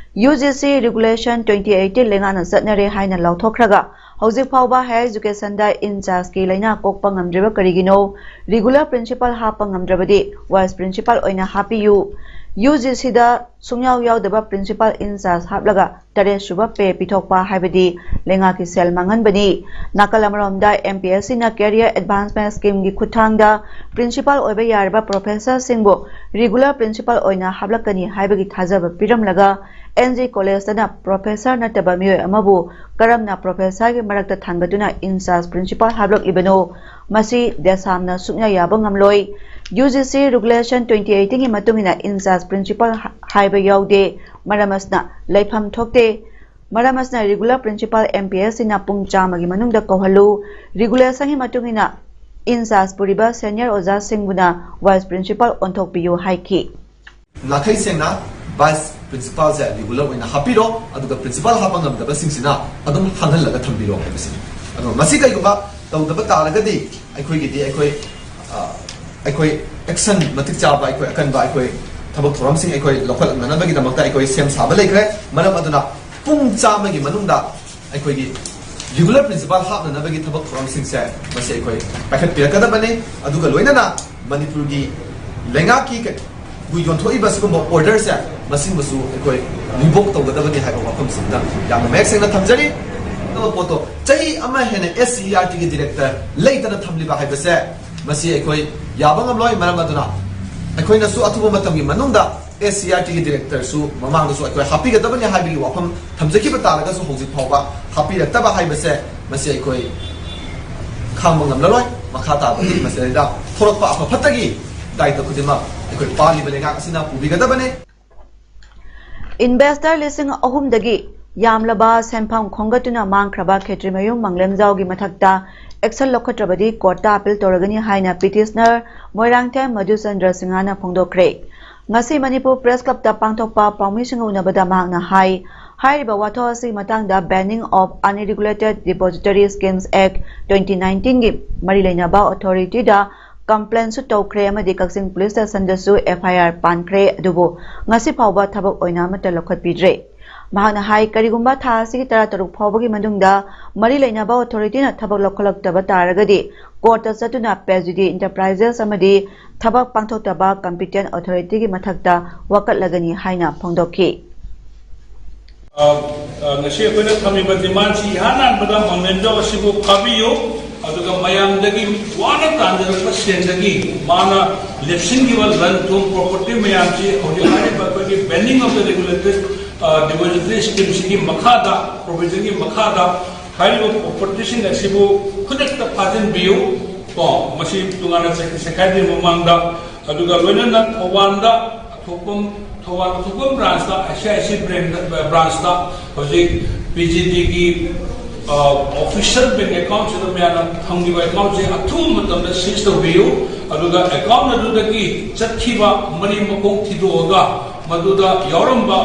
UGC Regulation twenty eighteen ꯂꯩꯉꯥꯛꯅ ꯆꯠꯅꯔꯦ ꯍꯥꯏꯅ ꯂꯥꯎꯊꯣꯛꯈ꯭ꯔꯒ ꯍꯧꯖꯤꯛ ꯐꯥꯎꯕ Higher Educationꯗ in chargeꯀꯤ ꯂꯥꯏꯅꯥ ꯀꯣꯛꯄ ꯉꯝꯗ꯭ꯔꯤꯕ ꯀꯔꯤꯒꯤꯅꯣ? Regular principal ꯍꯥꯞꯄ ꯉꯝꯗ꯭ꯔꯕꯗꯤ vice principal ꯑꯣꯏꯅ ꯍꯥꯞꯄꯤꯌꯨ꯫ UGCꯗ ꯁꯨꯡꯌꯥꯎ ꯌꯥꯎꯗꯕ principal in charge ꯍꯥꯞꯂꯒ ꯇꯔꯦꯠ ꯁꯨꯕ pay ꯄꯤꯊꯣꯛꯄ ꯍꯥꯏꯕꯗꯤ ꯂꯩꯉꯥꯛꯀꯤ ꯁꯦꯜ ꯃꯥꯡꯍꯟꯕꯅꯤ꯫ ꯅꯥꯀꯜ ꯑꯃꯔꯣꯝꯗ MPSCꯅ Career Advancement Schemeꯒꯤ ꯈꯨꯠꯊꯥꯡꯗ principal ꯑꯣꯏꯕ ꯌꯥꯔꯕ professorꯁꯤꯡꯕꯨ regular principal ꯑꯣꯏꯅ ꯍꯥꯞꯂꯛꯀꯅꯤ ꯍꯥꯏꯕꯒꯤ ꯊꯥꯖꯕ ꯄꯤꯔꯝꯂꯒ NG Collegeꯇꯅ professor ꯅꯠꯇꯕ ꯃꯤꯑꯣꯏ ꯑꯃꯕꯨ ꯀꯔꯝꯅ professorꯒꯤ ꯃꯔꯛꯇ ꯊꯥꯡꯒꯠꯇꯨꯅ in charge principal ꯍꯥꯞꯂꯛꯂꯤꯕꯅꯣ? ꯃꯁꯤ ꯗꯦꯁꯥꯝꯅ ꯁꯨꯛꯌꯥ ꯌꯥꯕ ꯉꯝꯂꯣꯏ꯫ UGC Regulation twenty eightꯒꯤ ꯃꯇꯨꯡ ꯏꯟꯅ in charge principal ꯍꯥꯏꯕ ꯌꯥꯎꯗꯦ꯫ ꯃꯔꯝ ꯑꯁꯤꯅ ꯂꯩꯐꯝ ꯊꯣꯛꯇꯦ꯫ ꯃꯔꯝ ꯑꯁꯤꯅ regular principal MPSCꯅ ꯄꯨꯡ ꯆꯥꯝꯃꯒꯤ ꯃꯅꯨꯡꯗ ꯀꯧꯍꯜꯂꯨ꯫ Regulationꯒꯤ ꯃꯇꯨꯡ ꯏꯟꯅ in charge ꯄꯨꯔꯤꯕ senior ꯑꯣꯖꯥꯁꯤꯡꯕꯨꯅ vice principal ꯑꯣꯟꯊꯣꯛꯄꯤꯌꯨ ꯍꯥꯏꯈꯤ꯫ ꯅꯥꯈꯩ ꯁꯦꯡꯅ vice principalꯁꯦ regular ꯑꯣꯏꯅ ꯍꯥꯞꯄꯤꯔꯣ, ꯑꯗꯨꯒ principal ꯍꯥꯞꯄ ꯉꯝꯗꯕꯁꯤꯡꯁꯤꯅ ꯑꯗꯨꯝ ꯍꯥꯡꯍꯜꯂꯒ ꯊꯝꯕꯤꯔꯣ ꯍꯥꯏꯕꯁꯤꯅꯤ꯫ ꯑꯗꯣ ꯃꯁꯤ ꯀꯩꯒꯨꯝꯕ ꯇꯧꯗꯕ ꯇꯥꯔꯒꯗꯤ ꯑꯩꯈꯣꯏꯒꯤꯗꯤ ꯑꯩꯈꯣꯏ ꯑ, ꯑꯩꯈꯣꯏ action ꯃꯇꯤꯛ ꯆꯥꯕ, ꯑꯩꯈꯣꯏ ꯑꯀꯟꯕ, ꯑꯩꯈꯣꯏ ꯊꯕꯛ ꯊꯧꯔꯝꯁꯤꯡ ꯑꯩꯈꯣꯏ ꯂꯧꯈꯠꯅꯅꯕꯒꯤꯗꯃꯛꯇ ꯑꯩꯈꯣꯏ ꯁꯦꯝ ꯁꯥꯕ ꯂꯩꯈ꯭ꯔꯦ꯫ ꯃꯔꯝ ꯑꯗꯨꯅ ꯄꯨꯡ ꯆꯥꯝꯃꯒꯤ ꯃꯅꯨꯡꯗ ꯑꯩꯈꯣꯏꯒꯤ regular principal ꯍꯥꯞꯅꯅꯕꯒꯤ ꯊꯕꯛ ꯊꯧꯔꯝꯁꯤꯡꯁꯦ ꯃꯁꯤ ꯑꯩꯈꯣꯏ ꯄꯥꯏꯈꯠꯄꯤꯔꯛꯀꯗꯕꯅꯤ꯫ ꯑꯗꯨꯒ ꯂꯣꯏꯅꯅ ꯃꯅꯤꯄꯨꯔꯒꯤ ꯂꯩꯉꯥꯛꯀꯤ ꯀ-, ꯕꯨ ꯌꯣꯟꯊꯣꯛꯏꯕ ꯁꯤꯒꯨꯝꯕ orderꯁꯦ ꯃꯁꯤꯃꯁꯨ ꯑꯩꯈꯣꯏ revoke ꯇꯧꯒꯗꯕꯅꯤ ꯍꯥꯏꯕ ꯋꯥꯐꯝꯁꯤꯗ ꯌꯥꯝꯅ ꯃꯌꯦꯛ ꯁꯦꯡꯅ ꯊꯝꯖꯔꯤ꯫ ꯑꯗꯨꯒ ꯄꯣꯠꯇꯣ ꯆꯍꯤ ꯑꯃ ꯍꯦꯟꯅ SCERTꯒꯤ director ꯂꯩꯇꯅ ꯊꯝꯂꯤꯕ ꯍꯥꯏꯕꯁꯦ ꯃꯁꯤ ꯑꯩꯈꯣꯏ ꯌꯥꯕ ꯉꯝꯂꯣꯏ꯫ ꯃꯔꯝ ꯑꯗꯨꯅ ꯑꯩꯈꯣꯏꯅꯁꯨ ꯑꯊꯨꯕ ꯃꯇꯝꯒꯤ ꯃꯅꯨꯡꯗ SCERTꯒꯤ directorꯁꯨ ꯃꯃꯥꯡꯗꯁꯨ ꯑꯩꯈꯣꯏ ꯍꯥꯞꯄꯤꯒꯗꯕꯅꯤ ꯍꯥꯏꯕꯒꯤ ꯋꯥꯐꯝ ꯊꯝꯖꯈꯤꯕ ꯇꯥꯔꯒꯁꯨ ꯍꯧꯖꯤꯛ ꯐꯥꯎꯕ ꯍꯥꯞꯄꯤꯔꯛꯇꯕ ꯍꯥꯏꯕꯁꯦ ꯃꯁꯤ ꯑꯩꯈꯣꯏ ꯈꯥꯡꯕ ꯉꯝꯂꯔꯣꯏ꯫ ꯃꯈꯥ ꯇꯥꯕꯗꯤ ꯃꯁꯤꯗꯩꯗ ꯊꯣꯔꯛꯄ ꯑꯐ ꯐꯠꯇꯒꯤ ꯗꯥꯏꯇ ꯈꯨꯗꯤꯡꯃꯛ ꯑꯩꯈꯣꯏ ꯄꯥꯜꯂꯤꯕ ꯂꯩꯉꯥꯛ ꯑꯁꯤꯅ ꯄꯨꯕꯤꯒꯗꯕꯅꯤ꯫ ꯏꯟꯚꯦꯁꯇꯔ ꯂꯤꯁꯤꯡ ꯑꯍꯨꯝꯗꯒꯤ ꯌꯥꯝꯂꯕ ꯁꯦꯟꯐꯝ ꯈꯣꯝꯒꯠꯇꯨꯅ ꯃꯥꯡꯈ꯭ꯔꯕ ꯈꯦꯇ꯭ꯔꯤꯃꯌꯨꯝ ꯃꯪꯂꯦꯝꯖꯥꯎꯒꯤ ꯃꯊꯛꯇ ꯑꯦꯛꯁꯟ ꯂꯧꯈꯠꯇ꯭ꯔꯕꯗꯤ ꯀꯣꯔꯠꯇ ꯑꯄꯤꯜ ꯇꯧꯔꯒꯅꯤ ꯍꯥꯏꯅ ꯄꯤꯇꯤꯁꯅꯔ ꯃꯣꯏꯔꯥꯡꯊꯦꯝ ꯃꯙꯨꯆꯟꯗ꯭ꯔ ꯁꯤꯡꯍꯅ ꯐꯣꯡꯗꯣꯛꯈ꯭ꯔꯦ꯫ ꯉꯁꯤ ꯃꯅꯤꯄꯨꯔ ꯄ꯭ꯔꯦꯁ ꯀ꯭ꯂꯕꯇ ꯄꯥꯡꯊꯣꯛꯄ ꯄꯥꯎꯃꯤꯁꯤꯡꯒ ꯎꯅꯕꯗ ꯃꯍꯥꯛꯅ ꯍꯥꯏ, ꯍꯥꯏꯔꯤꯕ ꯋꯥꯊꯣꯛ ꯑꯁꯤꯒꯤ ꯃꯇꯥꯡꯗ Banning of Unregulated Depository Schemes Act twenty nineteenꯒꯤ ꯃꯔꯤ ꯂꯩꯅꯕ ꯑꯣꯊꯣꯔꯤꯇꯤꯗ ꯀꯝꯄ꯭ꯂꯦꯟꯁꯨ ꯇꯧꯈ꯭ꯔꯦ ꯑꯃꯗꯤ ꯀꯛꯆꯤꯡ ꯄꯨꯂꯤꯁ ꯁ꯭ꯇꯦꯁꯟꯗꯁꯨ ꯑꯦꯐ ꯑꯥꯏ ꯑꯥꯔ ꯄꯥꯟꯈ꯭ꯔꯦ, ꯑꯗꯨꯕꯨ ꯉꯁꯤ ꯐꯥꯎꯕ ꯊꯕꯛ ꯑꯣꯏꯅ ꯑꯃꯠꯇ ꯂꯧꯈꯠꯄꯤꯗ꯭ꯔꯦ꯫ ꯃꯍꯥꯛꯅ ꯍꯥꯏ, ꯀꯔꯤꯒꯨꯝꯕ ꯊꯥ ꯑꯁꯤꯒꯤ ꯇꯔꯥꯇꯔꯨꯛ ꯐꯥꯎꯕꯒꯤ ꯃꯅꯨꯡꯗ ꯃꯔꯤ ꯂꯩꯅꯕ ꯑꯣꯊꯣꯔꯤꯇꯤꯅ ꯊꯕꯛ ꯂꯧꯈꯠꯂꯛꯇꯕ ꯇꯥꯔꯒꯗꯤ ꯀꯣꯔꯠꯇ ꯆꯠꯇꯨꯅ ꯄꯦꯖꯤꯗꯤ ꯏꯟꯇꯔꯄ꯭ꯔꯥꯏꯖꯦꯁ ꯑꯃꯗꯤ ꯊꯕꯛ ꯄꯥꯡꯊꯣꯛꯇꯕ ꯀꯝꯄꯤꯇꯦꯟ ꯑꯣꯊꯣꯔꯤꯇꯤꯒꯤ ꯃꯊꯛꯇ ꯋꯥꯀꯠꯂꯒꯅꯤ ꯍꯥꯏꯅ ꯐꯣꯡꯗꯣꯛꯈꯤ꯫ ꯑ, ꯑ, ꯉꯁꯤ ꯑꯩꯈꯣꯏꯅ ꯊꯝꯃꯤꯕ ꯗꯤꯃꯥꯟꯁꯤ ꯏꯍꯥꯟ ꯍꯥꯟꯕꯗ ꯃꯪꯂꯦꯝꯖꯥꯎ ꯑꯁꯤꯕꯨ ꯐꯥꯕꯤꯌꯨ, ꯑꯗꯨꯒ ꯃꯌꯥꯝꯗꯒꯤ ꯋꯥꯅ ꯇꯥꯟꯖꯔꯛꯄ ꯁꯦꯟꯗꯒꯤ ꯃꯥꯅ ꯂꯦꯞꯁꯤꯟꯈꯤꯕ ꯂꯟ ꯊꯨꯝ ꯄ꯭ꯔꯣꯄꯔꯇꯤ ꯃꯌꯥꯝꯁꯤ ꯍꯧꯖꯤꯛ ꯍꯥꯏꯔꯤꯕ ꯑꯩꯈꯣꯏꯒꯤ Banning of the Regulated, ꯑ, Depository Schemeꯁꯤꯒꯤ ꯃꯈꯥꯗ, ꯄ꯭ꯔꯣꯚꯤꯖꯟꯒꯤ ꯃꯈꯥꯗ ꯍꯥꯏꯔꯤꯕ ꯄ꯭ꯔꯣꯄꯔꯇꯤꯁꯤꯡ ꯑꯁꯤꯕꯨ ꯈꯨꯗꯛꯇ ꯐꯥꯖꯤꯟꯕꯤꯌꯨ꯫ ꯀꯣ, ꯃꯁꯤ ꯇꯣꯉꯥꯟꯅ ꯆꯩꯈꯤ ꯆꯩꯈꯥꯏꯗ꯭ꯔꯤꯉꯩ ꯃꯃꯥꯡꯗ, ꯑꯗꯨꯒ ꯂꯣꯏꯅꯅ ꯊꯧꯕꯥꯜꯗ ꯊꯣꯛꯐꯝ, Thoubal ꯊꯣꯛꯐꯝ ꯕ꯭ꯔꯥꯟꯁꯇ, I C I C ꯕ꯭ꯔꯦꯟꯗ, ꯕ꯭ꯔꯥꯟꯁꯇ ꯍꯧꯖꯤꯛ ꯄꯤ ꯖꯤ ꯗꯤꯒꯤ, ꯑ, ꯑꯣꯐꯤꯁꯤꯌꯦꯜ ꯕꯦꯡꯛ ꯑꯦꯀꯥꯎꯟꯁꯤꯗ ꯃꯌꯥꯝꯅ ꯊꯝꯈꯤꯕ ꯑꯦꯀꯥꯎꯟꯁꯦ ꯑꯊꯨꯕ ꯃꯇꯝꯗ ꯁꯤꯖ ꯇꯧꯕꯤꯌꯨ, ꯑꯗꯨꯒ ꯑꯦꯀꯥꯎꯟ ꯑꯗꯨꯗꯒꯤ ꯆꯠꯈꯤꯕ ꯃꯔꯤ ꯃꯈꯣꯡ ꯊꯤꯗꯣꯛꯑꯒ ꯃꯗꯨꯗ ꯌꯥꯎꯔꯝꯕ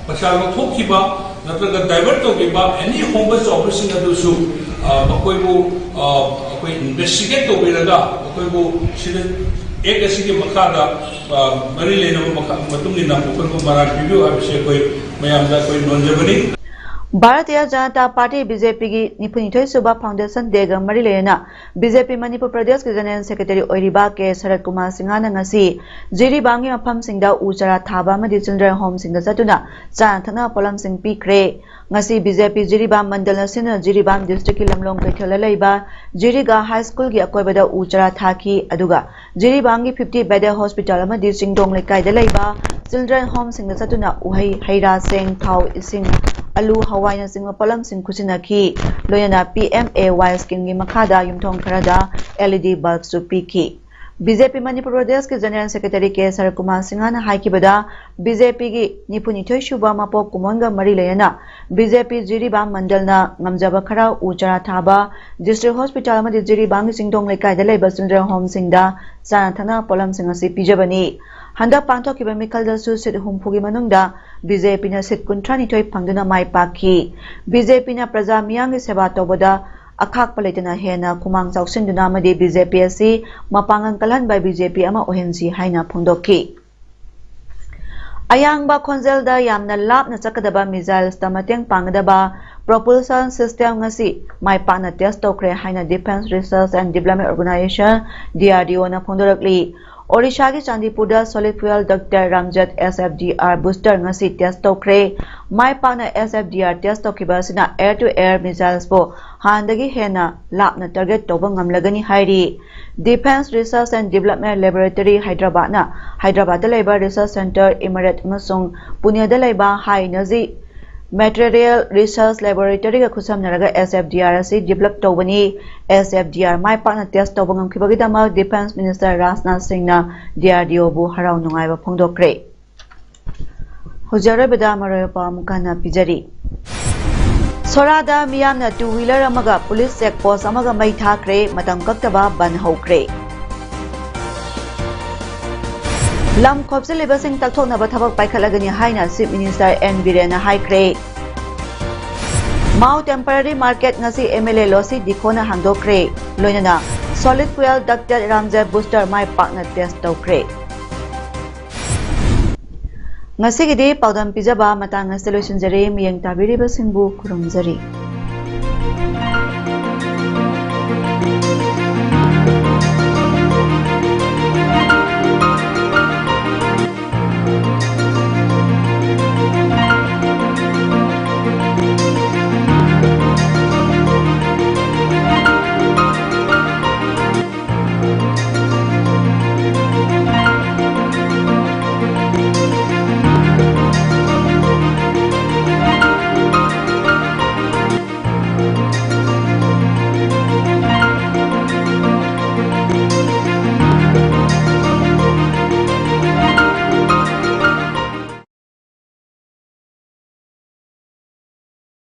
ꯄꯩꯁꯥ ꯂꯧꯊꯣꯛꯈꯤꯕ ꯅꯠꯇ꯭ꯔꯒ ꯗꯥꯏꯚꯔꯠ ꯇꯧꯈꯤꯕ ꯑꯦꯅꯤ ꯍꯣꯡꯕ ꯆꯥꯎꯕꯁꯤꯡ ꯑꯗꯨꯁꯨ, ꯑ, ꯃꯈꯣꯏꯕꯨ, ꯑ, ꯑꯩꯈꯣꯏ ꯏꯟꯚꯦꯁꯇꯤꯒꯦꯠ ꯇꯧꯕꯤꯔꯒ ꯃꯈꯣꯏꯕꯨ ꯁꯤꯗ ꯑꯦꯛ ꯑꯁꯤꯒꯤ ꯃꯈꯥꯗ, ꯑ, ꯃꯔꯤ ꯂꯩꯅꯕ ꯃꯈꯥ-, ꯃꯇꯨꯡ ꯏꯟꯅ ꯃꯈꯣꯏꯕꯨ ꯃꯔꯥꯜ ꯄꯤꯕꯤꯌꯨ ꯍꯥꯏꯕꯁꯤ ꯑꯩꯈꯣꯏ ꯃꯌꯥꯝꯗ ꯑꯩꯈꯣꯏ ꯅꯣꯟꯖꯕꯅꯤ꯫ Bharatiya Janata party, B J ꯄꯤꯒꯤ ꯅꯤꯐꯨꯅꯤꯊꯣꯏ ꯁꯨꯕ ꯐꯥꯎꯟꯗꯦꯁꯟ ꯗꯦꯒ ꯃꯔꯤ ꯂꯩꯅꯅ ꯕꯤ ꯖꯦ ꯄꯤ ꯃꯅꯤꯄꯨꯔ ꯄ꯭ꯔꯗꯦꯁꯀꯤ ꯖꯦꯅꯔꯦꯜ ꯁꯦꯀ꯭ꯔꯦꯇꯔꯤ ꯑꯣꯏꯔꯤꯕ ꯀꯦ ꯁꯔꯠ ꯀꯨꯃꯥꯔ ꯁꯤꯡꯍꯅ ꯉꯁꯤ ꯖꯤꯔꯤꯕꯥꯝꯒꯤ ꯃꯐꯝꯁꯤꯡꯗ ꯎ ꯆꯥꯔꯥ ꯊꯥꯕ ꯑꯃꯗꯤ ꯆꯤꯜꯗ꯭ꯔꯦꯟ ꯍꯣꯝꯁꯤꯡꯗ ꯆꯠꯇꯨꯅ ꯆꯥꯅ ꯊꯛꯅꯕ ꯄꯣꯠꯂꯝꯁꯤꯡ ꯄꯤꯈ꯭ꯔꯦ꯫ ꯉꯁꯤ ꯕꯤ ꯖꯦ ꯄꯤ ꯖꯤꯔꯤꯕꯥꯝ ꯃꯟꯗꯜꯅ ꯁꯤꯟꯗꯨꯅ ꯖꯤꯔꯤꯕꯥꯝ ꯗꯤꯁꯇ꯭ꯔꯤꯛꯀꯤ ꯂꯝꯂꯣꯡ ꯀꯩꯊꯦꯜꯗ ꯂꯩꯕ ꯖꯤꯔꯤꯒꯥ ꯍꯥꯏ ꯁ꯭ꯀꯨꯜꯒꯤ ꯑꯀꯣꯏꯕꯗ ꯎ ꯆꯥꯔꯥ ꯊꯥꯈꯤ, ꯑꯗꯨꯒ ꯖꯤꯔꯤꯕꯥꯝꯒꯤ ꯐꯤꯐꯇꯤ ꯕꯦꯗꯦꯗ ꯍꯣꯁꯄꯤꯇꯥꯜ ꯑꯃꯗꯤ ꯆꯤꯡꯗꯣꯡ ꯂꯩꯀꯥꯏꯗ ꯂꯩꯕ ꯆꯤꯜꯗ꯭ꯔꯦꯟ ꯍꯣꯝꯁꯤꯡꯗ ꯆꯠꯇꯨꯅ ꯎꯍꯩ, ꯍꯩ ꯔꯥ, ꯆꯦꯡ, ꯊꯥꯎ, ꯏꯁꯤꯡ, ꯑꯂꯨ, ꯍꯋꯥꯏꯅꯆꯤꯡꯕ ꯄꯣꯠꯂꯝꯁꯤꯡ ꯈꯨꯠꯁꯤꯟꯅꯈꯤ꯫ ꯂꯣꯏꯅꯅ ꯄꯤ ꯑꯦꯝ ꯑꯦ ꯋꯥꯏ ꯁ꯭ꯀꯤꯝꯒꯤ ꯃꯈꯥꯗ ꯌꯨꯝꯊꯣꯡ ꯈꯔꯗ ꯑꯦꯜ ꯏ ꯗꯤ ꯕꯜꯕꯁꯨ ꯄꯤꯈꯤ꯫ ꯕꯤ ꯖꯦ ꯄꯤ ꯃꯅꯤꯄꯨꯔ ꯄ꯭ꯔꯗꯦꯁꯀꯤ ꯖꯦꯅꯔꯦꯜ ꯁꯦꯀ꯭ꯔꯦꯇꯔꯤ ꯀꯦ ꯁꯔꯠꯀꯨꯃꯥꯔ ꯁꯤꯡꯍꯅ ꯍꯥꯏꯈꯤꯕꯗ, ꯕꯤ ꯖꯦ ꯄꯤꯒꯤ ꯅꯤꯐꯨꯅꯤꯊꯣꯏ ꯁꯨꯕ ꯃꯄꯣꯛ ꯀꯨꯝꯑꯣꯟꯒ ꯃꯔꯤ ꯂꯩꯅꯅ ꯕꯤ ꯖꯦ ꯄꯤ ꯖꯤꯔꯤꯕꯥꯝ ꯃꯟꯗꯜꯅ ꯉꯝꯖꯕ ꯈꯔ ꯎ ꯆꯥꯔꯥ ꯊꯥꯕ, ꯗꯤꯁꯇ꯭ꯔꯤꯛ ꯍꯣꯁꯄꯤꯇꯥꯜ ꯑꯃꯗꯤ ꯖꯤꯔꯤꯕꯥꯝꯒꯤ ꯆꯤꯡꯗꯣꯡ ꯂꯩꯀꯥꯏꯗ ꯂꯩꯕ ꯆꯤꯜꯗ꯭ꯔꯦꯟ ꯍꯣꯝꯁꯤꯡꯗ ꯆꯥꯅ ꯊꯛꯅ ꯄꯣꯠꯂꯝꯁꯤꯡ ꯑꯁꯤ ꯄꯤꯖꯕꯅꯤ꯫ ꯍꯟꯗꯛ ꯄꯥꯡꯊꯣꯛꯈꯤꯕ ꯃꯤꯈꯜꯗꯁꯨ ꯁꯤꯠ ꯍꯨꯝꯐꯨꯒꯤ ꯃꯅꯨꯡꯗ ꯕꯤ ꯖꯦ ꯄꯤꯅ ꯁꯤꯠ ꯀꯨꯟꯊ꯭ꯔꯥꯅꯤꯊꯣꯏ ꯐꯪꯗꯨꯅ ꯃꯥꯏ ꯄꯥꯛꯈꯤ꯫ ꯕꯤ ꯖꯦ ꯄꯤꯅ ꯄ꯭ꯔꯖꯥ ꯃꯤꯌꯥꯝꯒꯤ ꯁꯦꯕꯥ ꯇꯧꯕꯗ ꯑꯈꯥꯛꯄ ꯂꯩꯇꯅ ꯍꯦꯟꯅ ꯈꯨꯃꯥꯡ ꯆꯥꯎꯁꯤꯟꯗꯨꯅ ꯑꯃꯗꯤ ꯕꯤ ꯖꯦ ꯄꯤ ꯑꯁꯤ ꯃꯄꯥꯡꯒꯜ ꯀꯜꯍꯟꯕ ꯕꯤ ꯖꯦ ꯄꯤ ꯑꯃ ꯑꯣꯏꯍꯟꯁꯤ ꯍꯥꯏꯅ ꯐꯣꯡꯗꯣꯛꯈꯤ꯫ ꯑꯌꯥꯡꯕ ꯈꯣꯟꯖꯦꯜꯗ ꯌꯥꯝꯅ ꯂꯥꯞꯅ ꯆꯠꯀꯗꯕ ꯃꯤꯖꯥꯏꯜꯁꯇ ꯃꯇꯦꯡ ꯄꯥꯡꯒꯗꯕ ꯄ꯭ꯔꯣꯄꯜꯁꯟ ꯁꯤꯁꯇꯦꯝ ꯉꯁꯤ ꯃꯥꯏ ꯄꯥꯛꯅ ꯇꯦꯁ ꯇꯧꯈ꯭ꯔꯦ ꯍꯥꯏꯅ Defence Research and Development Organization, D R D O ꯅ ꯐꯣꯡꯗꯣꯔꯛꯂꯤ꯫ ꯑꯣꯔꯤꯁꯥꯒꯤ ꯆꯥꯟꯗꯤꯄꯨꯔꯗ Solid Fuel Ducted Ramjet S F D R booster ꯉꯁꯤ ꯇꯦꯁ ꯇꯧꯈ꯭ꯔꯦ꯫ ꯃꯥꯏ ꯄꯥꯛꯅ S F D R test ꯇꯧꯈꯤꯕ ꯑꯁꯤꯅ air to air missiles ꯄꯨ ꯍꯥꯟꯅꯗꯒꯤ ꯍꯦꯟꯅ ꯂꯥꯞꯅ target ꯇꯧꯕ ꯉꯝꯂꯒꯅꯤ ꯍꯥꯏꯔꯤ꯫ Defence Research and Development Laboratory ꯍꯥꯏꯗ꯭ꯔꯕꯥꯗꯅ ꯍꯥꯏꯗ꯭ꯔꯕꯥꯗꯇ ꯂꯩꯕ Research Centre Emerate ꯑꯃꯁꯨꯡ ꯄꯨꯅꯦꯗ ꯂꯩꯕ High Energy Material Research Laboratory ꯒ ꯈꯨꯠꯁꯝꯅꯔꯒ S F D R ꯑꯁꯤ develop ꯇꯧꯕꯅꯤ꯫ S F D R ꯃꯥꯏ ꯄꯥꯛꯅ test ꯇꯧꯕ ꯉꯝꯈꯤꯕꯒꯤꯗꯃꯛ Defence Minister ꯔꯥꯖꯅꯥꯊ ꯁꯤꯡꯅ D R D O ꯕꯨ ꯍꯔꯥꯎ ꯅꯨꯡꯉꯥꯏꯕ ꯐꯣꯡꯗꯣꯛꯈ꯭ꯔꯦ꯫ ꯍꯧꯖꯤꯛ ꯑꯔꯣꯏꯕꯗ ꯃꯔꯨꯑꯣꯏꯕ ꯄꯥꯎ ꯑꯃꯨꯛ ꯍꯟꯅ ꯄꯤꯖꯔꯤ꯫ ꯁꯣꯔꯥꯗ ꯃꯤꯌꯥꯝꯅ two wheeler ꯑꯃꯒ police check post ꯑꯃꯒ ꯃꯩ ꯊꯥꯈ꯭ꯔꯦ, ꯃꯇꯝ ꯀꯛꯇꯕ ꯕꯟ ꯍꯧꯈ꯭ꯔꯦ꯫ ꯂꯝ ꯈꯣꯞꯆꯤꯜꯂꯤꯕꯁꯤꯡ ꯇꯛꯊꯣꯛꯅꯕ ꯊꯕꯛ ꯄꯥꯏꯈꯠꯂꯒꯅꯤ ꯍꯥꯏꯅ Chief Minister N ꯕꯤꯔꯦꯟꯅ ꯍꯥꯏꯈ꯭ꯔꯦ꯫ Mao Temporary Market ꯉꯁꯤ M L A ꯂꯣꯁꯤ ꯗꯤꯈꯣꯅ ꯍꯥꯡꯗꯣꯛꯈ꯭ꯔꯦ꯫ ꯂꯣꯏꯅꯅ Solid Fuel Ducted Ramjet Booster ꯃꯥꯏ ꯄꯥꯛꯅ test ꯇꯧꯈ꯭ꯔꯦ꯫ ꯉꯁꯤꯒꯤꯗꯤ ꯄꯥꯎꯗꯝ ꯄꯤꯖꯕ ꯃꯇꯥꯡ ꯑꯁꯤꯗ ꯂꯣꯏꯁꯤꯟꯖꯔꯦ꯫ ꯃꯤꯠꯌꯦꯡ ꯇꯥꯕꯤꯔꯤꯕꯁꯤꯡꯕꯨ ꯈꯨꯔꯨꯝꯖꯔꯤ꯫